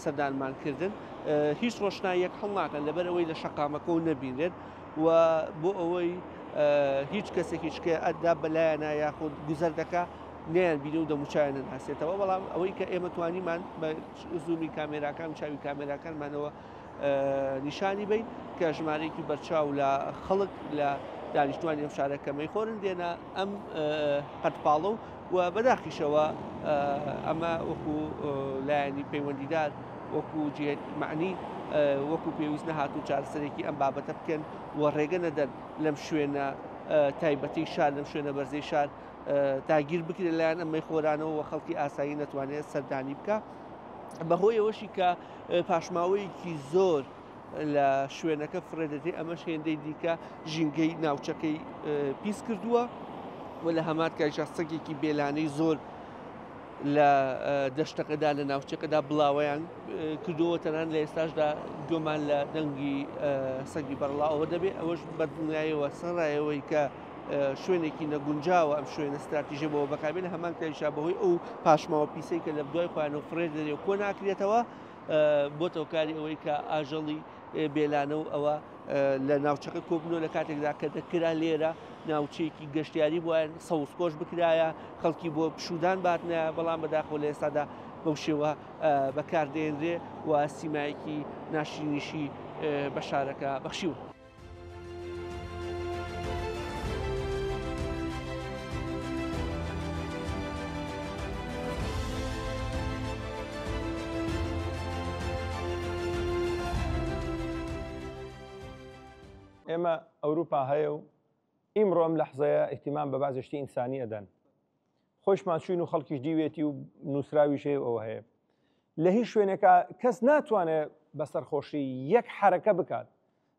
سەردانمان کردن هیچ ڕۆشناییەک هەڵناکەن لەبەر ئەوەی لە شەقامەکەەوە نەبینرێت و بۆ ئەوەی هیچ کەسێکی شکێ ئەدا بەلایەنە یاخود گوزەر دەکا نیان بینی و دەموچاویان نەناسێتەوە بەڵام ئەوەی کە ئێمە توانیمان بە زوومی کامێراکان چاوی کامێراکانمانەوە نیشانی بین کە ژمارەیەکی بەرچاو لە خەڵک لە دانیشتوانی ئەم شارە کەمەی خۆرن دێنە ئەم قەتپاڵە و و بەداخیشەوە ئەمە وەکو لایەنی پەیوەندیدار وەکو جێت معنی وەکو پێویست نەهات و چارەسەرێکی ئەم بابەتە بکەن و ڕێگە نەدەن لەم شوێنە تایبەتی شار لەم شوێنە بەرزەی شار داگیر بکرێت لایەن ئەم مەیخۆرانەوە و خەڵکی ئاسایی نەتوانێت سەردانی بکە بەهۆی ئەوەشی کە پاشماوەیەکی زۆر لە شوێنەکە فڕێدەدرێت ئەمەش هێندەی دیکە ژینگەی ناوچەکەی پیس کردووە و لە هەمان کاتیشا سەگێکی بێلانەی زۆر لە دەشتەکەدا لە ناوچەکەدا بڵاوەیان کردووە تەنان لە ئێستاشدا گۆمان لە دەنگی سەگی بەرڵاوە دەبێت ئەوەش بەدڵنیایەوە سەرایەوەی کە شوێنێکی نەگونجاوە ئەم شوێنە ستراتیژە بۆ بەکاربێ لە هەمان کاتیشا بەهۆی ئەو پاشماوە پیسەی کە لە دوای خۆیانەوە فڕێ دەرێ و کۆ ناکرێتەوە بۆتە هۆکاری ئەوەی کە ئاژەڵی بێلانە و ئەوە لە ناوچەکە کۆبنەوە لە کاتێکدا کە دەکرا لێرە ناوچەیەکی گەشتیاری بووە سەوزپۆش بکرایە خەڵکی بۆ پشودان باتنە بەڵام بەداخەوە لە ئێستادا بەو شێوە بەکاردێنرێ و سیمایەکی ناشرینیشی بە شارەکە بەخشیوە. ئێمە ئەوروپا هەیە و ئیمڕۆ ئەم لەحزەیە ئیهتیمام بە بازێ شتی ئینسانی ئەدەن خۆشمان چوین و خەڵکیش دیوێتی و نووسراویش هەیە ئەوە هەیە لە هیچ شوێنێکا کەس ناتوانێت بە سەرخۆشی یەک حرەکە بکات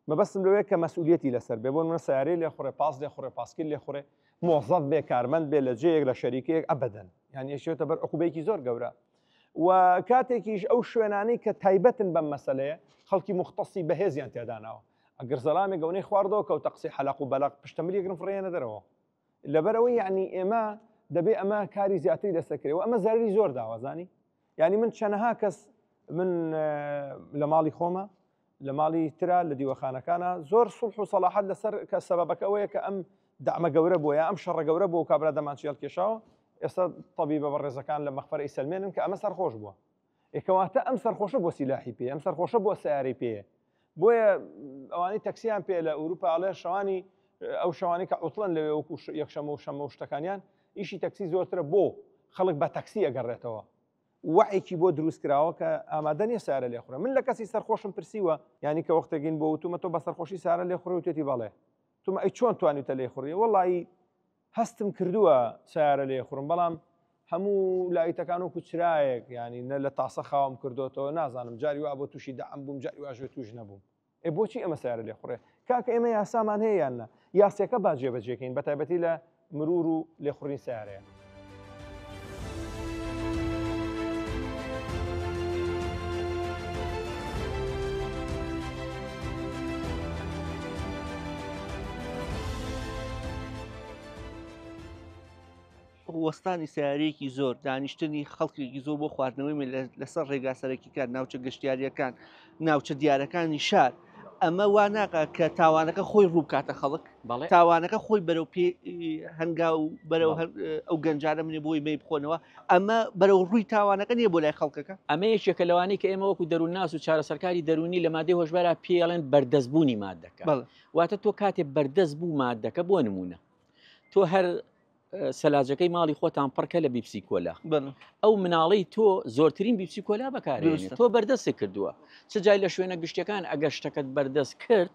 مەبەستم لەوەیە کە مەسئولیەتی لەسەر بێ بۆ نمونە سیارەی لێ خوڕێ پاس لێ خوڕێ پاسکیل لێ خوڕێ مۆزەف بێ کارمەند بێ لە جێیەک لە شەریکەیەک ئەبەدەن یان یەشێتە بەر عقوبەیەکی زۆر گەورە و کاتێکیش ئەو شوێنانەی کە تایبەتن بەم مەسلەیە خەڵکی مختصی بەهێزیان تێداناوە ئەگەر زەلامێک گەونەی خواردەوە کەوتە قسەی حەلق و بەلەق پشتەملی گرم فڕێنە دەرەوە لەبەرئەوەی یعنی ئێمە دەبێ ئەمە کاری زیاتری لەسەر کرێ و ئەمە زەرری زۆر داوە زانی یعنی من چەنەها کەس من لە ماڵی خۆمە لە ماڵی ترا لە دیوەخانەکانە زۆر سڵح و سەڵاحەت لەسەر کە سەبەبەکە ئەوەیە کە ئەم دامە گەورە بووە یا ئەم شەڕە گەورە بوو کابرا دەمانچی هەڵکێشاوە ئێستا طبیبە بەڕێزەکان لە مەخفەر ئەیسەلمێنن کە ئەمە سەرخۆش بووە کەواتە ئەم سەرخۆشە بۆ سیلاحی پێ ئەم سەرخۆشە بۆ سیارەی پێ بۆیە ئەوانەی تەکسیان پێ لە ئەوروپا ئەڵێ شەوانی ئەو شەوانی کە عوتڵەن لەوێ وەکو یەکشەمە و شەمە و شتەکانیان ئیشی تەکسی زۆرترە بۆ خەڵک بە تەکسی ئەگەڕێتەوە وعێکی بۆ دروست کراوە کە ئامادە نییە سارە لێخورە من لە کەسی سەرخۆشم پرسیوە ینی کە وەختێکین بۆ وتومە تۆ بە سەرخۆشی سارە لێخوڕی وتێتی بەڵێ تومە ئەی چۆن توانیتە لێخوڕی وەڵی هەستم کردووە سیارە لێخوڕم بەڵام هەموو لایتەکان وەکو چرایەک ینی نە لە تاسە خاوم کردوتەوە نازانم جاری وا بۆ تووشی دەعم بووم جاری واژێ توش نەبووم ئێ بۆچی ئەمە سیارە لێخوڕێ کاکە ئێمە یاسامان هەیە یان نا یاسەکە با جێبەجێکەین بە تایبەتی لە مرور و لێخوڕین سیارەیە. وەستانی سیارەیەکی زۆر دانیشتنی خەڵکێکی زۆر بۆ خواردنەوەی مل لەسەر ڕێگا سەرەکیکان ناوچە گەشتیاریەکان ناوچە دیارەکانی شار ئەمە وا ناکە کە تاوانەکە خۆی ڕووبکاتە خەڵک تاوانەکە خۆی بەرەو پێ هەنگاو بەرەو ئەو گەنجانە منێ بۆی مەی بخۆنەوە ئەمە بەرەو ڕووی تاوانەکە نییە بۆ لای خەڵکەکە ئەمە یەکێکە لەوانەی کە ئێمە وەکو دەروونناس و چارەسەرکاری دەروونی لە مادەی هۆشبەرا پێڵێن بەردەستبوونی مادەکە واتە تۆ کاتێ بەردەست بوو مادەکە بۆ نمونە تۆ هەر سەلاجەکەی ماڵی خۆتان پڕکە لە بیپسی کۆلا ئەو مناڵی تۆ زۆرترین بیپسی کۆلا بەکارێنێت تۆ بەردەست کردووە چ جای لە شوێنە گشتەکان ئەگەر شتەکەت بەردەست کرد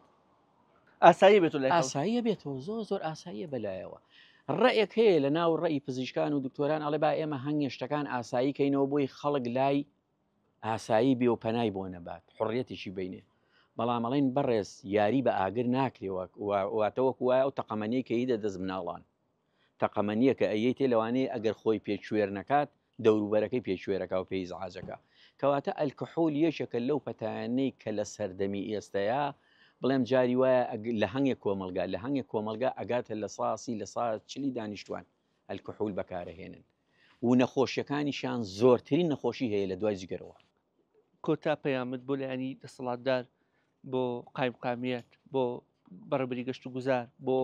ئاسایی بێت لای ئاساییە بێتەوە زۆر زۆر ئاساییە بەلایەوە ڕێک هەیە لە ناو ڕێی پزیشکان و دکتۆران ئەڵێ با ئێمە هەنگێ شتەکان ئاسایی کەینەوە بۆی خەڵک لای ئاسایی بێ و پەنای بۆ نەبات حڕیەتێکی بینێ بەڵام ئەڵێن بەڕێز یاری بە ئاگر ناکرێ واتە وەکو وایە ئەو تەقەمەنیەی کە ئیدە دەست مناڵان تەقەمەنیە کە ئەیەیتێ لەوانەیە ئەگەر خۆی پێ کوێر نەکات دەوروبەرەکەی پێ کوێرەکە و پێی ئیزعاجەکە کەواتە ئەلکحول یەکێکە لەو پەتایانەی کە لە سەردەمی ئێستەیە بڵێم جاری وایە لە هەنگێک کۆمەلگا لە هەنگێک کۆمەلگا ئەگاتە لە ساسی لە سا چلی دانیشتوان ئەلکحول بەکارەهێنن و نەخۆشیەکانیشیان زۆرترین نەخۆشی هەیە لە دوای جگەرەوە. کۆتا پەیامت بۆ لایەنی دەسەڵاتدار بۆ قایمقامیەت بۆ بەڕێوبەری گەشت و گوزار بۆ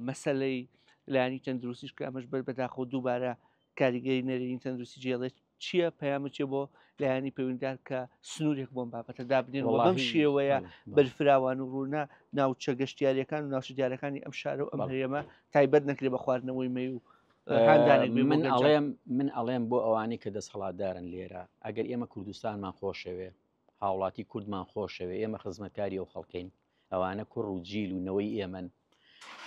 مەسەلەی لایەنی تەندروستیش کە ئەمەش بەر بەداخەوە دووبارە کاریگەری نەرێنی تەندروستی جێڵێت چییە پەیامت چیە بۆ لایەنی پەیوەندیدار کە سنوورێک بۆم بابەتە دابنێن و بەم شێوەیە بەرفراوان و ڕوونە ناوچە گەشتیاریەکان و ناوچە دیارەکانی ئەم شارە و ئەم هەرێمە تایبەت نەکرێ بە خواردنەوەی مەی و من ئەڵێم من ئەڵێم بۆ ئەوانەی کە دەسەڵاتدارن لێرە ئەگەر ئێمە کوردستانمان خۆشەوێ هاوڵاتی کوردمان خۆشەوێ ئێمە خزمەتکاری ئەو خەڵکەین ئەوانە کوڕ و جیل و نەوەی ئێمەن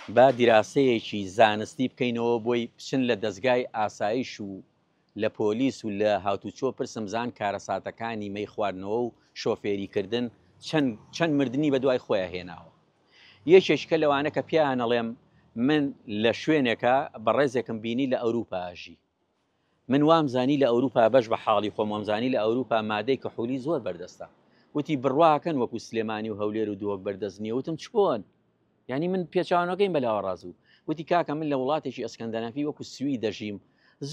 با دیراسەیەکی زانستی بکەینەوە بۆی بچن لە دەستگای ئاسایش و لە پۆلیس و لە هاتوچۆ پرسم زان کارەساتەکانی مەی خواردنەوە و شۆفێریکردن چەند چەند مردنی بە دوای خۆیان هێناوە یەکێکە لەوانە کە پێیان ئەڵێم من لە شوێنێکە بەڕێزێکم بینی لە ئەوروپا ئەژی. من وامزانی لە ئەوروپا بەش بە حاڵی خۆم وامزانی لە ئەوروپا مادەی کحولی زۆر بەردەستە. وتی بڕواکەن وەکو سلێمانی و هەولێر و دهۆک بەردەست نییە. وتم چۆن؟ یعنی من پێچوانەکەیم بەلاوە ڕازوو. وتی کاکە من لە وڵاتێکی ئەسکەندەنافی وەکو سوی دەژیم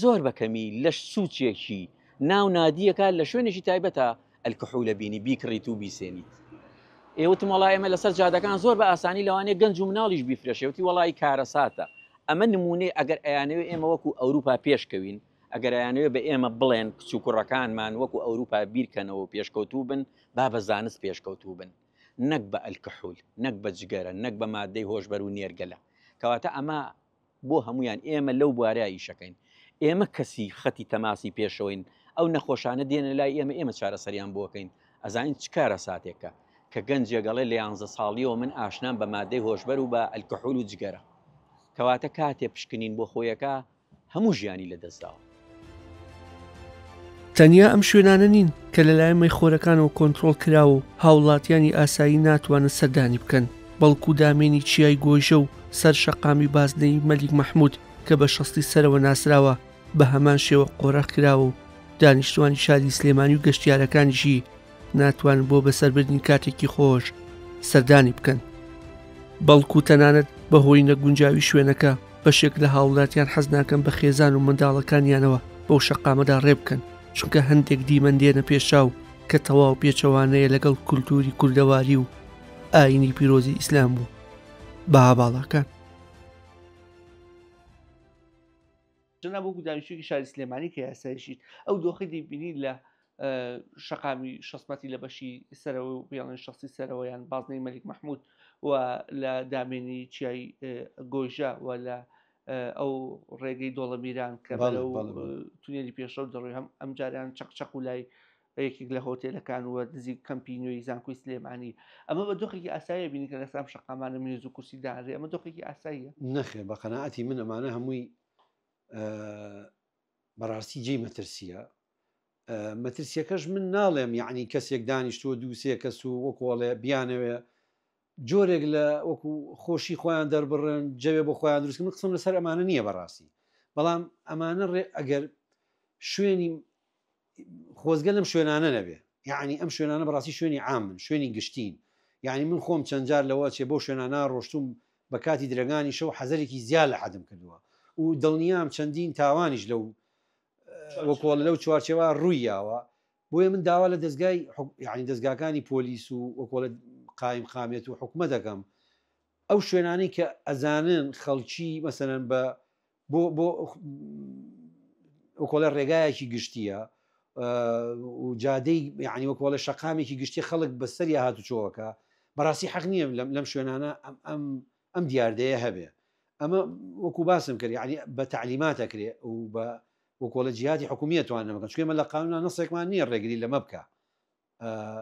زۆر بە کەمی لەش سوچێکی ناو نادیەکە لە شوێنێکی تایبەتە الکحولە بینی بیکڕیت و بیسێنیت. ئێ وتم وەڵا ئێمە لەسەر جادەکان زۆر بە ئاسانی لەوانەیە گەنج و مناڵیش بیفرەشێ وتی وەڵی کارەساتە ئەمە نمونەی ئەگەر ئەیانەوێ ئێمە وەکو ئەوروپا پێشکەوین ئەگەر ئەیانەوێ بە ئێمە بڵێن کچ و کوڕەکانمان وەکو ئەوروپا بیرکەنەوە و پێشکەوتوو بن با بە زانست پێشکەوتوو بن نەک بە ئەلکحول نەک بە جگەرە نەک بە مادەی هۆشبەر و نێرگەلە کەواتە ئەمە بۆ هەمویان ئێمە لەو بوارە ئیشەکەین ئێمە کەسی خەتی تەماسی پێشەوەین ئەو نەخۆشانە دێنە لای ئێمە ئێمە چارەسەریان بۆکەین ئەزانین چ کارەساتێکە کە گەنجێک ئەڵێ لە یانزە ساڵیەوە من ئاشنام بە مادەی هۆشبەر و بە ئەلکحول و جگەرە کەواتە کاتێ پشکنین بۆ خۆیەکە هەموو ژیانی لەدەستداوە. تەنیا ئەم شوێنانە نین کە لەلایەن مەیخۆرەکانەوە کۆنترۆڵ کراوە و هاوڵاتیانی ئاسایی ناتوانن سەردانی بکەن، بەڵکو دامێنی چیای گۆیژە و سەر شەقامی بازنەیی مەلیک مەحمود کە بە شەستی سەرەوە ناسراوە بە هەمان شێوە قۆرخ کراوە و دانیشتوانی شاری سلێمانی و گەشتیارەکانیشی ناتوانن بۆ بەسەربردنی کاتێکی خۆش سەردانی بکەن بەڵکو تەنانەت بەهۆی نەگونجاوی شوێنەکە بەشێک لە هاوڵاتیان حەز ناکەن بە خێزان و منداڵەکانیانەوە بەو شەقامەدا ڕێ بکەن چونکە هەندێک دیمەن دێنە پێشچاو کە تەواو پێچەوانەیە لەگەڵ کولتوری کوردەواری و ئاینی پیرۆزی ئیسلام و بەها باڵاکان. جەناب وەکو دانیشتوویەکی شاری سلێمانی کە یاسایشیت ئەو دۆخی دەیبینی لە شەقامی شەسمەتی لە بەشی سەرەوە و بێڵێن شخصی سەرەوە یان بازنەی مەلیک مححمود و لە دامێنی چیای گۆژە و لە ئەو ڕێگەی دۆڵەمیران کە بەرەو تونێلی پێشەو دەڕۆی هەم ئەم جاریان چەقچەق و لای یەکێک لە هۆتێلەکان و نزیک کەمپی نوێی زانکۆی سلێمانی ئەمە بە دۆخێکی ئاساییە بینی کە لەسەر ئەم شەقامانە مێز و کورسی دانرێ ئەمە دۆخێکی ئاساییە؟ نەخێر بە قەناعەتی من ئەمانە هەمووی بەڕاستی جێی مەترسیە مەترسیەکەش من ناڵێم یعنی کەسێک دانیشتووە دووسێ کەس و وەکۆڵێ بیانەوێ جۆرێک لە وەکو خۆشی خۆیان دەربڕن جەوێ بۆ خۆیان دروستکە من قسم لەسەر ئەمانە نییە بەڕاستی بەڵام ئەمانە ڕێ ئەگەر شوێنی خۆزگە لەم شوێنانە نەبێ یعنی ئەم شوێنانە بەڕاستی شوێنی عامن شوێنی گشتین یعنی من خۆم چەند جار لەوە چێ بۆ شوێنانە ڕۆشتوم بە کاتی درەنگانی شەو حەزەرێکی زیاد لە حەدم کردووە و دڵنیام چەندین تاوانیش لەو وەکۆڵ لەو چوارچێوە ڕووی یاوە بۆیە من داوا لە دەستگای یعنی دەستگاکانی پۆلیس و وەکۆڵە قایم قامێت و حکومە دەکەم ئەو شوێنانەی کە ئەزانن خەڵکی مەسەلەن بە بۆ بۆ وەکۆڵێ ڕێگایەکی گشتیە و جادەی یعنی وەکۆڵێ شەقامێکی گشتی خەڵک بەسەر هات و چۆوەکە بەڕاستی حەق نییە لەم لەم شوێنانە ئەم ئەم ئەم دیاردەیە هەبێ ئەمە وەکو باسم کرد یعنی بە تعلیماتەکرێ و بە وەکۆڵە جیهاتی حکومیە توان نەمەکەن چکێمە لە قانونا نەسێکمان نییە ڕێگری لەمە بکە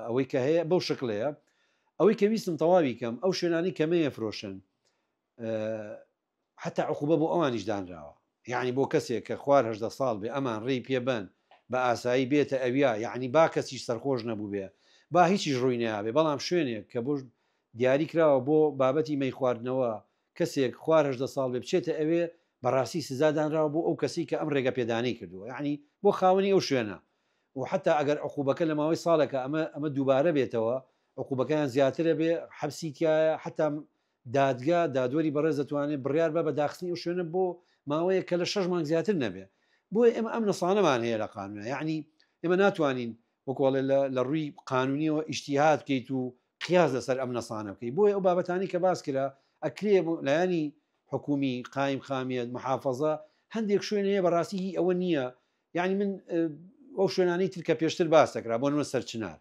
ئەوەی کە هەیە بەو شکلەیە ئەوەی کە ویستم تەواوی کەم ئەو شوێنانی کەمەیە فرۆشن حتا عقوبە بۆ ئەوانیش دانراوە یعنی بۆ کەسێک کە خوار هەدە ساڵ بێ ئەمان ڕێی پێبەن بە ئاسایی بێتە ئەویا یعنی با کەسیش سەرخۆش نەبوو بێ با هیچیش ڕووی نابێ بەڵام شوێنێک کە بۆ دیاری کراوە بۆ بابەتی مەی خواردنەوە کەسێک خوار هەدە ساڵ بێ بچێتە ئەوێ بەڕاستی سزا دانراوە بۆ ئەو کەسی کە ئەم ڕێگە پێدانەی کردووە یعنی بۆ خاوەنی ئەو شوێنە و حەتا ئەگەر عقوبەکە لە ماوەی ساڵێکا ئەمە ئەمە دووبارە بێتەوە عقوبەکەیان زیاترە بێ حەبسی تایە حەتا دادگا دادوەری بەڕێز دەتوانێت بڕیار بە بە داخستنی ئەو شوێنە بۆ ماوەیە کە لە شەش مانگ زیاتر نەبێ بۆیە ئێمە ئەم نەسانەمان هەیە لە قانونە یعنی ئێمە ناتوانین وەکۆڵێ لە ڕووی قانونیەوە ئیجتیهاد بکەیت و قیاس لەسەر ئەم نەسانە بکەیت بۆیە ئەو بابەتانی کە باس کرا ئەکرێ لایەنی حکومی قایم قامیت محافظە هەندێک شوێن هەیە بەڕاستی هی ئەوە نییە یعنی من ئەو شوێنانەی تر کە پێشتر باس دەکرا بۆ نمە سەرچنار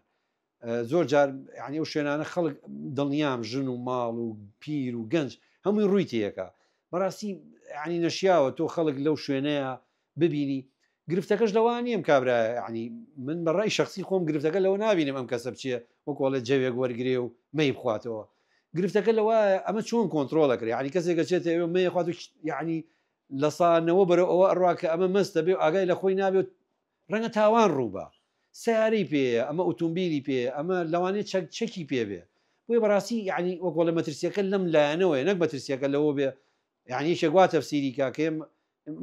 زۆر جار یعنی ئەو شوێنانە خەڵک دڵنیام ژن و ماڵ و پیر و گەنج هەمووی ڕووی تێیەکە بەڕاستی ینی نەشیاوە تۆ خەڵک لەو شوێنەیە ببینی گرفتەکەش لەوە نییە کابرا ینی من بە ڕای شخصی خۆم گرفتەکە لەوە نبینم ئەم کەسە بچێ وەکۆڵێ جەوێک وەرگێ و مەی بخواتەوە گرفتەکە لەوە ئەمە چۆن کۆنتترۆڵەکرێ ینی کەسێکە چێتە ئەوێ مەیە خوات و یعنی 90% بەرەو ئەوە ئەڕوا کە ئەمە مەستە بێ و ئاگای لە خۆی نابێ و ڕەنگە تاوان ڕووبا. سەیارەی پێیە، ئەمە ئوتومبیلی پێیە، ئەمە لەوانەیە چەک چەکی پێ بێ. بۆیە بەڕاستی یەعنی وەک وەڵێ مەترسییەکە لەم لایەنەوەیە نەک مەترسییەکە لەوە بێ یەعنی یەکێک وا تەفسیری کا کە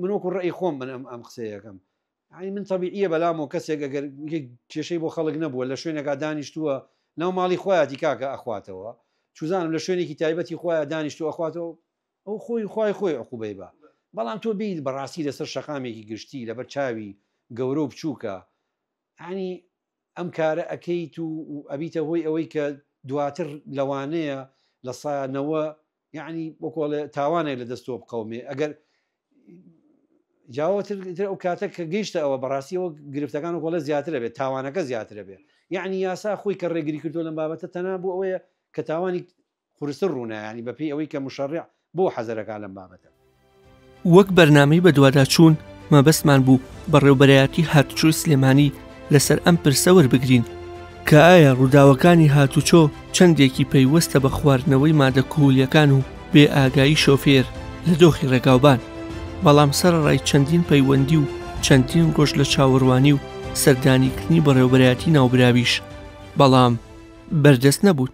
من وەکوو ڕەئی خۆم من ئەم ئەم قسەیە ئەکەم. یانی من تەبیعیە بەلامەوە کەسێک ئەگەر کێشەی بۆ خەڵک نەبووە لە شوێنێکا دانیشتووە ناو ماڵی خۆیاتی کاکە ئەخواتەوە چوزانم لە شوێنێکی تایبەتی خۆیان دانیشتو ئەخواتەوە ئەو خۆی خوای خۆی عقوبەی بە بەڵام تۆ بیت بەڕاستی لەسەر شەقامێکی گشتی لەبەر چاوی گەورە و بچووکە ینی ئەم کارە ئەکەیت و ئەبیتە هۆی ئەوەی کە دواتر لەوانەیە لە سایانەوە یعنی بۆکۆڵێ تاوانێک لە دەستەوە بقەومێ ئەگەر جاوەتر تر ئەو کاتە کە گەیشتە ئەوە بەڕاستیەوە گرفتەکان و کۆڵێ زیاترە بێت تاوانەکە زیاترە بێ یعنی یاسا خۆی کە ڕێگری کردو لەم بابەتە تەنها بۆ ئەوەیە کە تاوانی قورستر ڕوونە ینی بەپی ئەوەی کە مشەڕع بۆ حەزەرەکە لەم بابەتە. وەک بەرنامەی بەدواداچوون مەبەستمان بوو بەڕێوبەرایەتی هاتوچۆی سلێمانی لەسەر ئەم پرسە وەربگرین کە ئایا ڕووداوەکانی هاتوچۆ چەندێکی پەیوەستە بە خواردنەوەی مادە کهولیەکان و بێ ئاگایی شۆفێر لە دۆخی ڕێگاوبان بەڵام سەرەڕای چەندین پەیوەندی و چەندین ڕۆژ لە چاوەڕوانی و سەردانیکردنی بەڕێوبەرایەتی ناوبراویش بەڵام بەردەست نەبوون.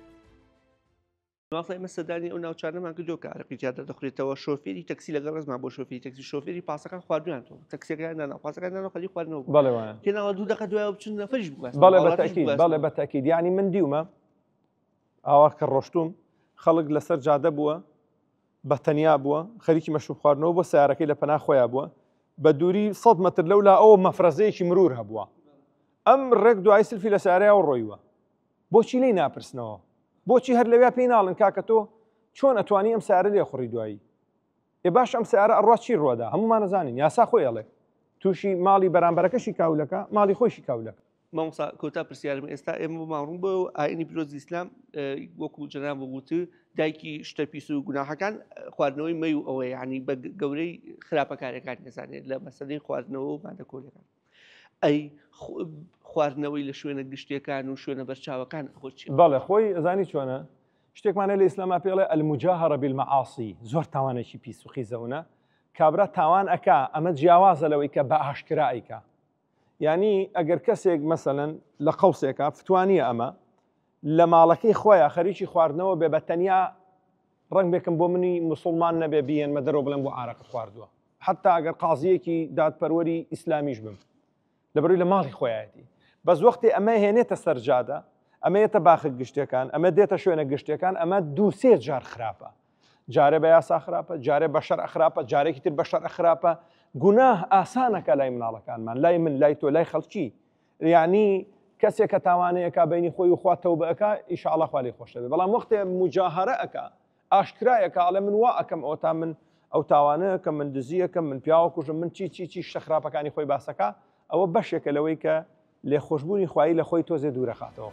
مامۆستا ئێمە سەردانی ئەو ناوچانەمان کردو کە عەرەقی تیادا دەخورێتەوە شۆفێری تەکسی لەگەڵ ڕێزمان بۆ شۆفێری تەکسی شۆفێری پاسەکان خواردویان تۆ تەکسیەکان دانا پاسەکان دانا خەلی خواردنەوە بوو. بەڵێ وایە تێناوە دوو دەقە دوایەوە بچن نەفەریش بگواستنەوە بەڵێ هاوڵاتیش بەتەکید بگواستنەوە. بەڵێ بەتەکید یعنی من دیومە ئاوا کە ڕۆشتوم خەڵک لەسەر جادە بووە بە تەنیا بووە خەریکی مەشروب خواردنەوە بۆ سیارەکەی لە پەنا خۆیان بووە بە دووری 100 متر لەولا ئەوە مەفرەزەیەکی مرور هەبووە ئەم ڕێک دوای سلفی لە سیارەیەوە ڕۆیوە بۆچی لێی ناپرسنەوە؟ بۆچی هەر لەویا پێی ناڵن کاکە تۆ چۆن ئەتوانی ئەم سارە لێ خوڕی دوایی؟ ئێ باش ئەم سارە ئەڕوا چی ڕوەدا؟ هەمومان ئەزانین یاسا خۆی ئەڵێ تووشی ماڵی بەرامبەرەکەشی کاولەکە ماڵی خۆیشی کاولەکە. مامۆستا کۆتا پرسیارم ئێستا ئێمە بۆمان ڕوون بۆ ئاینی پیرۆزی ئیسلام وەکو جەناب وت دایکی شتە پیس و گوناحەکان خواردنەوەی مەی و ئەوەیە یعنی بە گەورەی خراپەکارەکان دەزانێت لە مەسەلەی خواردنەوە و مادە کۆلەکان ئەی خواردنەوەی لە شوێنە گشتیەکان و شوێنە بەرچاوەکان خۆ چی؟ بەڵێ خۆی ئەزانی چۆنە شتێکمانە لە ئیسلاما پێڵێ المجاهرە بالمعاصی زۆر تاوانێکی پیس و قیزەونە کابرا تاوان ئەکا ئەمە جیاوازە لەوەی کە بە ئاشکرا ئەیکا یعنی ئەگەر کەسێک مەسەلەن لە قەوسێکا فتوانیە ئەمە لە ماڵەکەی خۆیان خەریکی خواردنەوە بێ بە تەنیا ڕەنگ بێکم بۆ منی مسلمان نەبێ بیێنمە دەرەوە بڵێم بۆ ئارەقت خواردووە حتا ئەگەر قازیەکی دادپەروەری ئیسلامیش بم لەبەروی لە ماڵی خۆیەتی بەس وەختی ئەمە هێنێتە سەرجادە ئەمە یەتە باخە گشتەکان ئەمە دێتە شوێنە گشتەکان ئەمە دووسێ جار خراپە جارێ بە یاسا خراپە جارێ بە شەرع خراپە جارێکی تر بە شەرع خراپە گوناه ئاسانەکە لای مناڵەکانمان لای من لای تۆ لای خەڵکی یعنی کەسێک کە تاوانەیەکە بینی خۆی و خوا تەوبە ئەکا ئیشاڵە خوا لێی خۆش دەبێ بەڵام وەختێ مجاهرە ئەکا ئاشکرایەکە ئەڵێ من وا ئەکەم ئەوەتا من ئەو تاوانەیەکە من دزیەکەم من پیاوە کوژم من چی چی چی شتە خراپەکانی خۆی باسەکە ئەوە بەشێکە لەوەی کە لێخۆشبوونی خوایی لە خۆی تۆزێ دوورەخاتەوە.